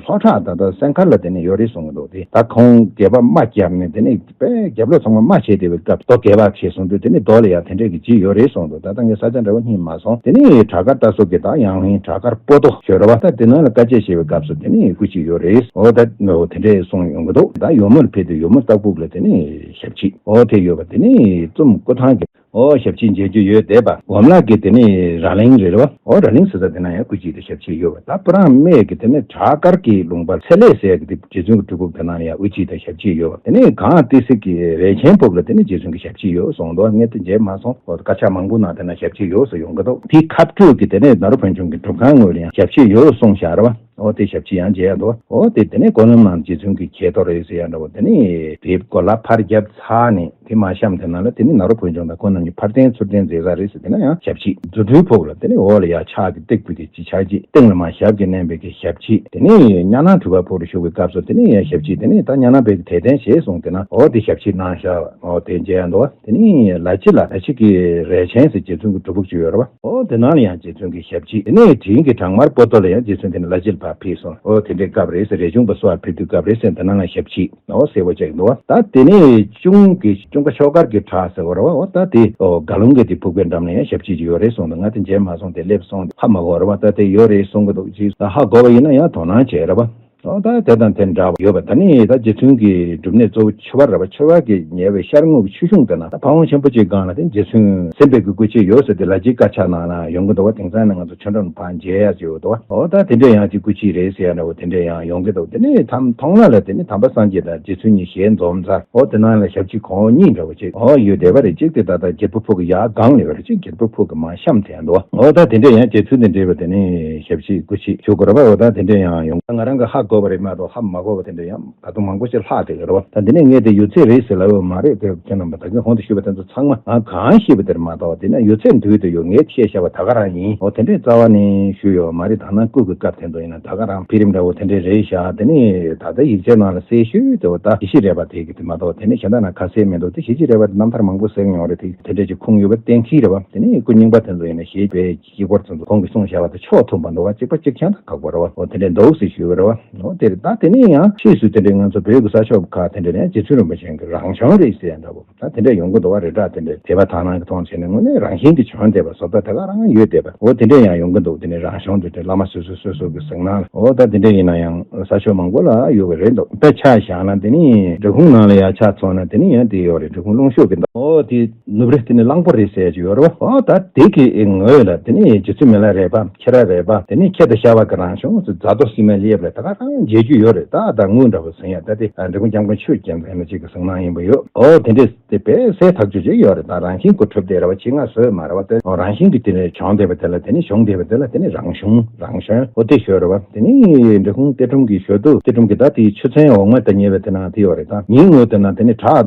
ལྷོ་བྲག་ད་ལྟ་སན་ཁར་ལ་དེ་ནི་ཡོད་རེད་གསུང་གི་འདུག་དེ་ད་ཁོང་རྒྱལ་པོ་དམག་བརྒྱབ་ནས་དེ་ནི་དཔེ་རྒྱབ་ལོགས་ཚང་མ་དམག་བྱས་བསྡད་པའི་སྐབས་རྡོ་རྒྱས་པ་བྱས་སོང་དུས་དེ་ནི་རྡོ་ལ་ཡང་དེ་འདྲའི་གི་ཇི་ཡོད་རེད་གསུངས་འདུག་ད་ལྟ་ངས་ས་ཆ་འདྲ་བོ་རྙེད་མ་སོང་། དེ་ནི་བྲག་དཀར་རྟ་སོགས་ཀྱི་ད་ཡང་ཧིང་བྲག་དཀར་པོ་ཏོ་ཞོལ་ར་བ་ད་དེ་ནང་ལ་དཀའ་སྤྱད་བྱས་པའི་སྐབས་སུ་དེ་ནི་སྐུ་མཆེད་ཡོད་རེད། འོ་ད་འོ་དེ་འདྲས་གསུངས་ཡོང་གི་འདུག་ད་ཡོལ་མོར་ཕེབས་དུས་ཡོལ་མོ་སྟག་ཕུག་ལ་དེ་ནི་ཞབས་ཕྱི་འོ་དེ་ཡོད་པ། དེ་ནི་ཙུམ་སྐུ་ཐང་གི་འོ་ཞབས་ཕྱི་མཇལ་རྒྱུ་ཡོད་བསྡད་པ། འོམ་ལག་གི་དེ་ནི་ར་གླིང་རེད་བ། འོ་ར་གླིང་ཟེར་ས་དེ་ན་ཡང་སྐུ་མཆེད་དེ་ཞབས་ཕྱི་ཡོད་པ། ད་སྤུ་རང་སྨད་ཀྱི་དེ་ནི་བྲག་དཀར་གྱི་ལུང་པ་ཚེ་ལེགས་ཟེར་གི་དེ་རྗེ་བཙུན་གྱི་སྤྲུལ་སྐུ་དེ་ན་ཡང་དབུ་མཆེད་དེ་ཞབས་ཕྱི་ཡོད་པ། དེ་ནི་གངས་ཏི་སེ་གི་རས་ཆེན་ཕུག་ལ་དེ་ནི་རྗེ་བཙུན་གྱི་ཞབས་ཕྱི་ཡོད་གསུངས་འདུག་ངས་དེ་མཇལ་མ་སོང་། འོ་དཀར་ཆག་མང་པོ་ནང་དེ་ན་ཞབས་ཕྱི་ཡོད་ཟེར་ཡོང་གི་འདུག་དེའི་ཁ་སྤྲོད་ཀྱི་དེ་ནས་ནཱ་རོ་བོན་ཆུང་གི་སྒྲུབ་ཁང་ངོས་ལ་ཡང་ཞབས་ཕྱི་ཡོད་གསུངས་བཞག་རེད་བ། འོ་དེ་ཞབས་ཕྱི་ཡང་མཇལ་ཡ་འདུག་འོ་དེ་དེ་ནས་སྒོ་ལམ་ནང་རྗེ་བཙུན་གྱི་གྱད་དོ་རེད་ཟེར་ཡ་འདྲ་བོ། དེ་ནས་དེ་གོ་ལ་ཕར་རྒྱབ་ཚར་ནས་དེ་མ་བཤམས་དེ་ནང་ལ་དེ་ནས་ནཱ་རོ་བོད་ལྗོངས་དང་ཁོང་རྣམ་གཉིས་ཕར་བརྟེན་ཚུར་བརྟེན་མཛད་ས་རེད་ཟེར། དེ་ན་ཡང་ཞབས་ཕྱི། རྫུ་འཕྲུལ་ཕུག་ལ་དེ་ནས་འོག་ལ་ཡ་ཕྱག་གི་སྟེགས་བུ་དེ་ཅི་ཆགས་ཅི་སྟེང་ལ་མ་ཞབས་ཀྱིས་མནན་པའི་གི་ཞབས་ཕྱི། དེ་ནས་གཉའ་ནང་གྲུ་པ་ཕུག་ལ་བཞུགས་པའི་སྐབས་སུ་དེ་ནས་ཡང་ཞབས་ཕྱི། དེ་ནས་ད་གཉའ་ནང་པའི་གི་དད་རྟེན་བཞེས་གསུངས་དེ་ན་འོ་དེ་ཞབས་ཕྱི་གནང་བཞག་འོ་དེ་མཇལ་ཡ་འདུག་དེ་ནས་ལ་ཕྱི་ལ་ལ་ཕྱི་གི་རས་ཆེན་ཟེར་རྗེ་བཙུན་གྱི་སྒྲུབ་ཕུག་ཅིག་ཡོད་རེད་བ། འོ་དེ་ནང་ལ་ཡང་རྗེ་བཙུན་གྱི་ཞབས་ཕྱི། དེ་ནས་དྲིན་གྱི་བྲག་དམར་པོ་ཏོ་ལ་ཡང་རྗེ་བཙུན་དེ་ནས་ལ་ཕྱི་ལ་ཕར་ཕེབས་སོང་། འོ་དེ་འདྲའི་སྐབས་རེད་ཟེར། རས་ཆུང་པ་སོགས་ཕེབས་དུས་སྐབས་རེད་ཟེར། དེ་ནང་ལ་ཞབས་ཕྱི། འོ་ཟེར་བ་ཅིག་འདུག་བ། ད་དེ་ནས་གཅུང་གི་གཅུང་པ་ཤོག་དཀར་གྱི་བྲག་ཟེར་བ་རེད་བ། འོ་ད་དེ་འོ་དགའ་ལུང་གི་དེ་ཕུག་པའི་འགྲམ་ལ་ཡང་ཞབས་ཕྱི་ཅིག་ཡོད་རེད་གསུངས་འདུག་ང་དེ་མཇལ་མ་སོང་། དེ་སླེབས་སོང་། དེ་ཧ་མ་གོ་རེད་བ། ད་དེ་ཡོད་རེད་གསུང་གི་འདུག་ཅིག་ད་ཧ་གོ་བ་ཡིན་ན་ཡང་དོ་སྣང་བྱེད་རེད་བ། འོ་ད་དེ་དང་དེ་འདྲ་བ་ཡོད་པ། ད་ནི་ད་རྗེ་བཙུན་གྱི་སྒྲུབ་གནས་གཙོ་བོ་ཆོས་འབར་རེད་བ། ཆོས་འབར་གྱིས་ཉེ་བའི་ཤར་ངོས་ཀྱི་ཆུ་གཞུང་དེ་ན་ད་ཕ་བོང་ཆེན་པོ་ཅིག་སྒང་ལ་དེ་རྗེ་བཙུན་གསན་པའི་གི་སྐུ་མཆེད་ཡོད་ཟེར་དེ་ལ་ཅིག་དཀར་ཆག་ནང་ན་ཡོང་གི་འདུག་བ། དེང་སང་ནི་ང་ཚོ་ཆོས་འགྲམ་ཕར་མཇལ་ཡ་ཅིག་ཡོད་འདུག་བ། འོ་ད་དེ་འདྲ་ཡང་ཅིག་སྐུ་མཆེད་རེད་ཟེར་ཡ་འདྲ་བོ་དེ་འདྲ་ཡང་ཡོང་གི་འདུག་དེ་ནས་ཐམ་མཐོང་ལ་ལ་དེ་ནས་དམ་པ་སངས་རྒྱས་དང་རྗེ་བཙུན་གཉིས་ཞལ་འཛོམས་ཚར། འོ་དེ་ནང་ལ་ཞབས་ཕྱི་གོང་འོག་གཉིས་འདྲ་བོ་ཅིག་འོ་ཡོད་བསྡད་པ་རེད། གཅིག་དེ་ད་ལྟ་གྱད་པ་ཕུག་གི་ཡར་སྒང་ལ་ཡོད་རེད། གཅིག་གྱད་པ་ཕུག་གི་མར་བཤམས་དེ་ཡང་འདུག་འོ་ད་དེ་འདྲ་ཡང་རྗེ་བཙུན་དང་འབྲེལ་བ་དེ་ནས་ཞབས་ཕྱི་སྐུ་མཆེད་ཞུ་དགོས་རེད་བ། འོ་ད་དེ་འདྲ་ཡང་ཡོང་། ང་རང་གི་ཧ་གོ་བ་རེད་མ་གཏོགས་ཧ་མ་གོ་བ་དེ་འདྲ་ཡང་ད་དུང་མང་པོ་ཞིག་ལྷག་བསྡད་ཡོད་རེད་བ། ད་འདི་ནས་ངས་དེ་ཡོད་ཚད་རེད་ཟེར་ལབ་ཡོད་མ་རེད། དེ་ཁྱེད་རྣམ་པ་ད་གིན་གོང་དུ་ཞུས་པ་དེ་ཚོ་ཚང་མ་ང་གང་ཤེས་པ་དེར་མ་གཏོགས། དེ་ན་ཡོད་ཚད་འདུས་དུ་ཡོད། ངས་བཤད་བཞག་པ་ད་ག་རང་ཡིན། འོ་དེ་འདྲའི་རྩ་བ་ནས་ཞུས་ཡོད་མ་རེད། ད་ནང་སྐུ་གི་སྐབས་དེ་ཚོ་ཡིན་ན་ད་ག་རང་འཕེལ་རིམ་འདྲ་བོ་དེ་འདྲའི་རེད་བཞག་དེ་ནས་ད་ལྟ་ཡིག་ཆའི་ནང་ལ་གསལ་ཤོས་དེ་འོ་ད་ཞི་བྱེད་རས་པ་དེ་གི་དེ་མ་གཏོགས་དེ་ནས་གཞན་དག་ན་ཁ་གསལ་མི་འདུག་དེ་ཞི་བྱེད་རས་པ་དེ་རྣམ་ཐར་མང་པོ་གསན་མྱོང་རེད། དེ་དེ་འདྲ་ཅིག་ཁུངས་ཡོད་པ་གཏན་འཁེལ་རེད་བ། དེ་ནས་སྐུ་རྙིང་པ་དེ་ཚོ་ཡིན་ན་ཞེས་པའི་དཀྱིལ་འཁོར་ཚོ་ཚོ་གོང་གི་གསུངས་བཞག་པ་དང་ཕྱོགས་མཐུན་པ་འདུག་བ། གཅིག་པ་གཅིག་རྐྱང་དང་ཁག་པོ་རེད་བ། འོ་དེ་འདྲའི་འདུག་ཟེར་ཞུས་པ་རེད་བ། འོ་དེ་རེད། ད་དེ་ནས་ཡང་ཕྱིས་སུ་དེ་འདྲའི་ང་ཚོ་བོད་ཀྱི་ས་ཕྱོགས་ཁག་དེ་འདྲ་ནས་རྗེ་བཙུན་རིན་པོ་ཆེ་གི་རང་བྱུང་རེད་ཟེར་ཡ་འདྲ་བོ་ད་དེ་འདྲ་ཡོང་གི་འདུག་བ། རེ་དྲག་དེ་འདྲ་དད་པ་དག་སྣང་གི་ཐོག་བྱས་ནས་དངོས་གནས་རང་བཞིན་གྱིས་བྱུང་བསྡད་པ་བཟོ་ལྟ་དེ་ག་རང་ཡོད་བསྡད་པ། འོ་དེ་འདྲ་ཡང་ཡོང་གི་འདུག་དེ་ནས་རང་བྱུང་དེ་འདྲ་བླ་མ་སོ་སོ་སོ་སོ་གི་གཟིགས་སྣང་ལ། འོ་ད་དེ་འདྲ་ཡིན་ན་ཡང་ས་ཕྱོགས་མང་པོ་ལ་ཡོད་པ་རེད་འདུག་དཔེ་ཆ་བཞག་ན་དེ་ནས་འབྲི་གུང་ནང་ལ་ཡ་ཆ་མཚོན་ན་དེ་ནས་ཡང་དེ་ཡོད་རེད། འབྲི་གུང་ཀླུང་ཤོད་ཀྱི་འདུག་འོ་དེ། ནུབ་རི་དེ་ནི་གླང་པོ་རི་ཟེར་གྱི་ཡོད་རེད་བ། འོ་ད་དེ་གི་ངོས་ལ་དེ་ནི་རྗེ་བཙུན་མི་ལ་རས་པ་ཁྱི་ར་རས་པ་དེ་ནི་ཁྱི་དང་ཤ་བ་གི་རང་བྱུང་ཟེར་རྫ་རྡོ་སིལ་མ་ལེབ་ལ་ད་ག་རང་མཇལ་རྒྱུ་ཡོད་རེད། ད་ད་དངུལ་འདྲ་བོ་ཟིན་ཡ་ད་དེ་འབྲི་གུང་སྐྱབས་མགོན་ཆོས་རྒྱལ་མཚན་ལ་གཅིག་གི་གཟིགས་སྣང་ཡིན་པ་ཡོད། འོ་དེ་འདྲས་དེ་དཔེ་གསལ་ཐག་ཆོད་ཅིག་ཡོད་རེད། ད་རང་བཞིན་གྱི་གྲུབ་བསྡད་རེད་བ། ཆེད་མངགས་བཟོས་མ་རེད་བ། དེ་རང་བཞིན་གྱི་དེ་ནི་བྱུང་བསྡད་པ་དེ་ལ་དེ་ནི་བྱུང་བསྡད་པ་དེ་ལ་དེ་ནི་རང་བྱུང་རང་བྱུང་འོ་དེ་ཤོད་རེད་བ། དེ་ནི་འབྲི་གུང་གཏེར་སྒྲོམ་གྱི་ཞོལ་དུ་གཏེར་སྒྲོམ་གྱི་ད་དེའི་ཆུ་ཚན་འོག་མ་དང་ཉེ་བའི་དེ་ན་དེ་ཡོད་རེད། ད་ཉིན་ངོས་དེ་ན་དེ་ནི་བྲག་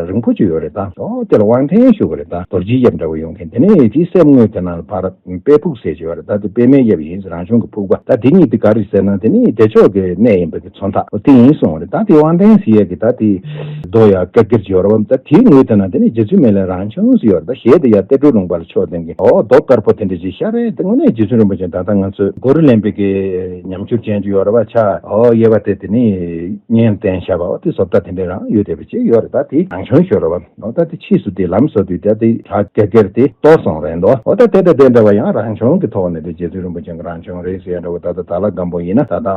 རིང་པོ་ཅིག་ཡོད་རེད། ད་འོ་དེ་ལ་དབང་ལྡན་ཞུ་གི་རེད། ད་རྡོ་རྗེ་ཡབ་འདྲ་བོ་ཡོང་མཁན་དེ་ནི་དེའི་སེམས་ངོས་དེ་ན་ཕར་དཔལ་ཕུག་ཟེར་གྱི་ཡོད་རེད། ད་དེ་དཔེ་མེད་ཡབ་ཡིན། རང་བྱུང་གི་ཕུག་པ། ད་དེ་གཉིས་དེ་ག་རེ་ཟེར་ན་དེ་ནི་བདེ་མཆོག་གི་གནས་ཡིན་པ་གི་མཚོན་རྟགས་འོ་དེ་ཡིན་གསུངས་རེད། ད་དེ་དབང་ལྡན་ཟེར་ཡས་ཀྱི་ད་དེ་རྡོ་ཡ་ཀེར་ཀེར་ཅིག་ཡོད་རེད་བ། ད་དེའི་ངོས་དེ་ན་དེ་ནི་རྗེ་བཙུན་མི་ལའི་རང་བྱུང་ཟེར་ཡོད་རེད། ད་ཞལ་དེ་ཡ་གཏེར་སྒྲོམ་ལུང་པ་ལ་ཕྱོགས་སྟོན་གྱི་འོ་རྡོ་དཀར་པོ་དེ་འདྲ་ཅིག་ཤར་རེད། དེ་དངོས་གནས་རྗེ་བཙུན་རིན་པོ་ཆེ་ད་ལྟ་ང་ཚོས་གུ་རུ་ལེན་པའི་གི་ཉམས་འགྱུར་ཅན་ཅིག་ཡོད་རེད་བ། ཕྱག་འོ་གཡས་པ་དེ་དེ་ནི་སྙན་བསྟན་ཞབས་པ་འོ་དེ་བཟོ་ལྟ་དེ་འདྲ་རང་ཡོད་བསྡད་པ་ཅིག་ཡོད་རེད། ད་དེ་རང་བྱུང་ཤོད་རེད་བ། འོ་ད་དེ་ཕྱིས་སུ་དེ་ལམ་བཟོ་དུས་ད་དེ་བྲག་ཀེར་ཀེར་དེ་གཏོར་སོང་རེད་འདུག་འོ་ད་དེ་དང་དེ་འདྲ་བ་ཡང་རང་བྱུང་གི་ཐོག་ནས་དེ་རྗེ་བཙུན་རིན་པོ་ཆེ་གི་རང་བྱུང་རེད་ཟེར་ཡ་འདྲ་བོ། ད་ལྟ་དྭགས་ལྷ་སྒམ་པོ་ཡིན་ན་ད་ལྟ་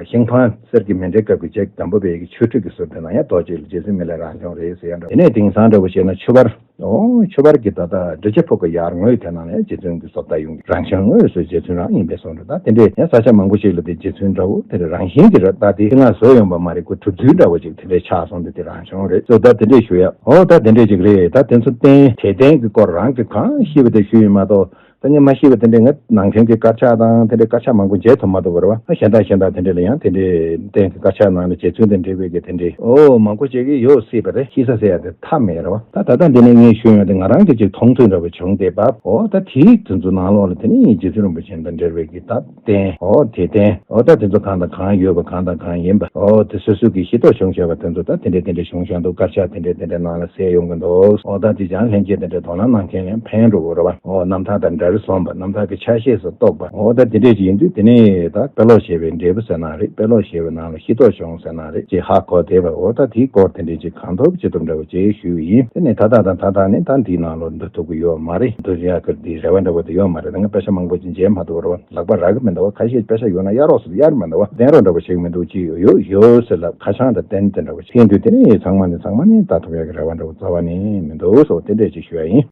ཤིང་ཕང་གསེར་གྱི་མཎྜལ་སྐབས་ཀྱི་ཅིག་དམ་པ་པའི་གི་ཆོས་ཁྲིད་ཀྱི་ཟུར་དེ་ན་ཡང་རྡོ་གཅིག་ལ་རྗེ་བཙུན་མི་ལའི་རང་བྱུང་རེད་ཟེར་ཡ་འདྲ་བོ། དེ་ནས་དེང་སང་འདྲ་བོ་བཤད་ན་ཆུ་བར། འོ་ཆུ་བར་གྱི་ད་ལྟ་འབྲི་ཆུ་ཕུག་གི་ཡར་ངོས་དེ་ན་ཡང་རྗེ་བཙུན་གྱི་བཟོ་ལྟ་ཡོང་གི། རང་བྱུང་ངོས་སུ་རྗེ་བཙུན་རང་ཡིན་པའི་བཟོ་འདྲ། ད་དེ་འདྲའི་ཡང་ས་ཆ་མང་པོ་ཞིག་ལ་དེ་རྗེ་བཙུན་འདྲ་བོ་དེ་འདྲ་རང་བཞིན་གྱི་རེད། ད་དེ་ང་བཟོས་ཡོང་པ་མ་རེད། ཁོ་གྲུབ་ཚུལ་འདྲ་བོ་ཅིག་དེ་འདྲའི་ཆགས་སོང་སྟེ་དེ་རང་བྱུང་རེད། སོ་ད་དེ་འདྲའི་ཞུ་ཡ། འོ་ད་དེ་འདྲའི་ཅིག་རེད། ད་དེ་ཚོ་རྟེན་དད་རྟེན་གྱི་སྐོར་རང་གི་གང་ཤེས་པ་དེ་ཞུ་ཡིན་མ་གཏོགས། ད་ངས་མ་ཤེས་པ་དེ་འདྲའི་ང་ནང་ཁྲིམས་ཀྱི་དཀར་ཆག་དང་དེ་འདྲའི་དཀར་ཆག་མང་པོ་མཇལ་ཐུབ་མ་འདུག་བར་བ། གཞན་དག་གཞན་དག་དེ་འདྲའི་ལ་ཡང་དེ་འདྲའི་རྟེན་གྱི་དཀར་ཆག་ནང་ལ་རྗེ་བཙུན་དང་འབྲེལ་བའི་གི་དེ་འདྲའི་འོ་མང་པོ་ཅིག་གི་ཡོད་སྲིད་པ་རེད། ཤེས་ས་ཟེར་ཡ་དེ་ཐབས་མེད་རེད་བ། ད་ད་ལྟ་འདི་ནས་ངས་ཞུས་ཡོང་དེ་ང་རང་གི་ཅིག་མཐོང་ཐོས་འདྲ་བོ་བྱུང་བསྡད་པ། འོ་ད་དེའི་དེ་ཚོ་ནང་ལོགས་ལ་དེ་ནི་རྗེ་བཙུན་རིན་པོ་ཆེ་དང་འབྲེལ་བའི་གི་ད་རྟེན་འོ་དད་རྟེན་འོ་ད་དེ་ཚོ་གང་དང་གང་ཡོད་པ་གང་དང་གང་ཡིན་པ། འོ་དེ་སོ་སོ་གི་ཤེས་རྟོགས་བྱུང་བྱས་པ་དེ་ཚོ་ད་དེ་འདྲའི་དེ་འདྲའི་བྱུང་བཞག་འདུག་དཀར་ཆག་དེ་འདྲའི་དེ་འདྲའི་ནང་ལ་གསལ་ཡོང་གི་འདུག་འོ་ད་དེ་ཅང་ལྷན་སྐྱེས་དེ་འདྲའི་དོ་སྣང་གནང་མཁན་ལ་ཕན་འགྲོ་གི་རེད་བ། འོ་རྣམ་ཐར་དང་འདྲ་རེ་སོང་བ། རྣམ་ཐར་གྱི་ཆ་ཤས་སུ་གཏོགས་པ། འོ་ད་དེ་འདྲས་ཅིག་ཡིན་དུས་དེ་ནས་ད་དཔེ་ཀློག་བྱས་པའི་འབྲས་བུ་ཟེར་ན་རེད། དཔེ་ཀློག་བྱས་པའི་ནང་ལ་ཤེས་རྟོགས་བྱུང་ཟེར་ན་རེད། ཅིག་ཧ་གོ་བསྡད་པ། འོ་ད་དེའི་སྐོར་དེ་འདྲས་ཅིག་གང་ཐུབ་ཅི་ཐུབ་འདྲ་བོ་ཅིག་ཞུས་ཡིན། དེ་ནས་ད་ལྟ་དང་ད་ལྟ་ནས་ད་འདིའི་ནང་ལོགས་འདུ་ཐུབ་ཀྱི་ཡོད་མ་རེད། འདུ་ཡག་གི་འདི་རེ་བ་འདྲ་བོ་དེ་ཡོད་མ་རེད། ད་ང་དཔེ་ཆ་མང་པོ་ཅིག་མཇལ་མ་ཐུབ་རེད་བ། ལག་པ་རག་གི་མི་འདུག་བ། ཁ་ཤས་དཔེ་ཆ་ཡོད་ན་གཡར་རོགས་ཟེར་གཡར་མི་འདུག་བ། བསྟན་རོགས་འདྲ་བོ་ཞིག་མི་འདུག་ཅིག་ཡོད་ཡོད་ཟེར་ལབ། ཁ་བྱང་དང་རྟེན་དེ་འདྲ་བོ་ཞིག་བསྟན་དུས་དེ་ནས་ཚང་མ་ནས་ཚང་མ་ནས་ད་ཐུབ་ཡག་གི་རེ་བ་འདྲ་བོ་རྩ་བ་ནས་མི་འདུག་སོགས་དེ་འདྲས་ཅིག་ཞུ་ཡ་ཡིན།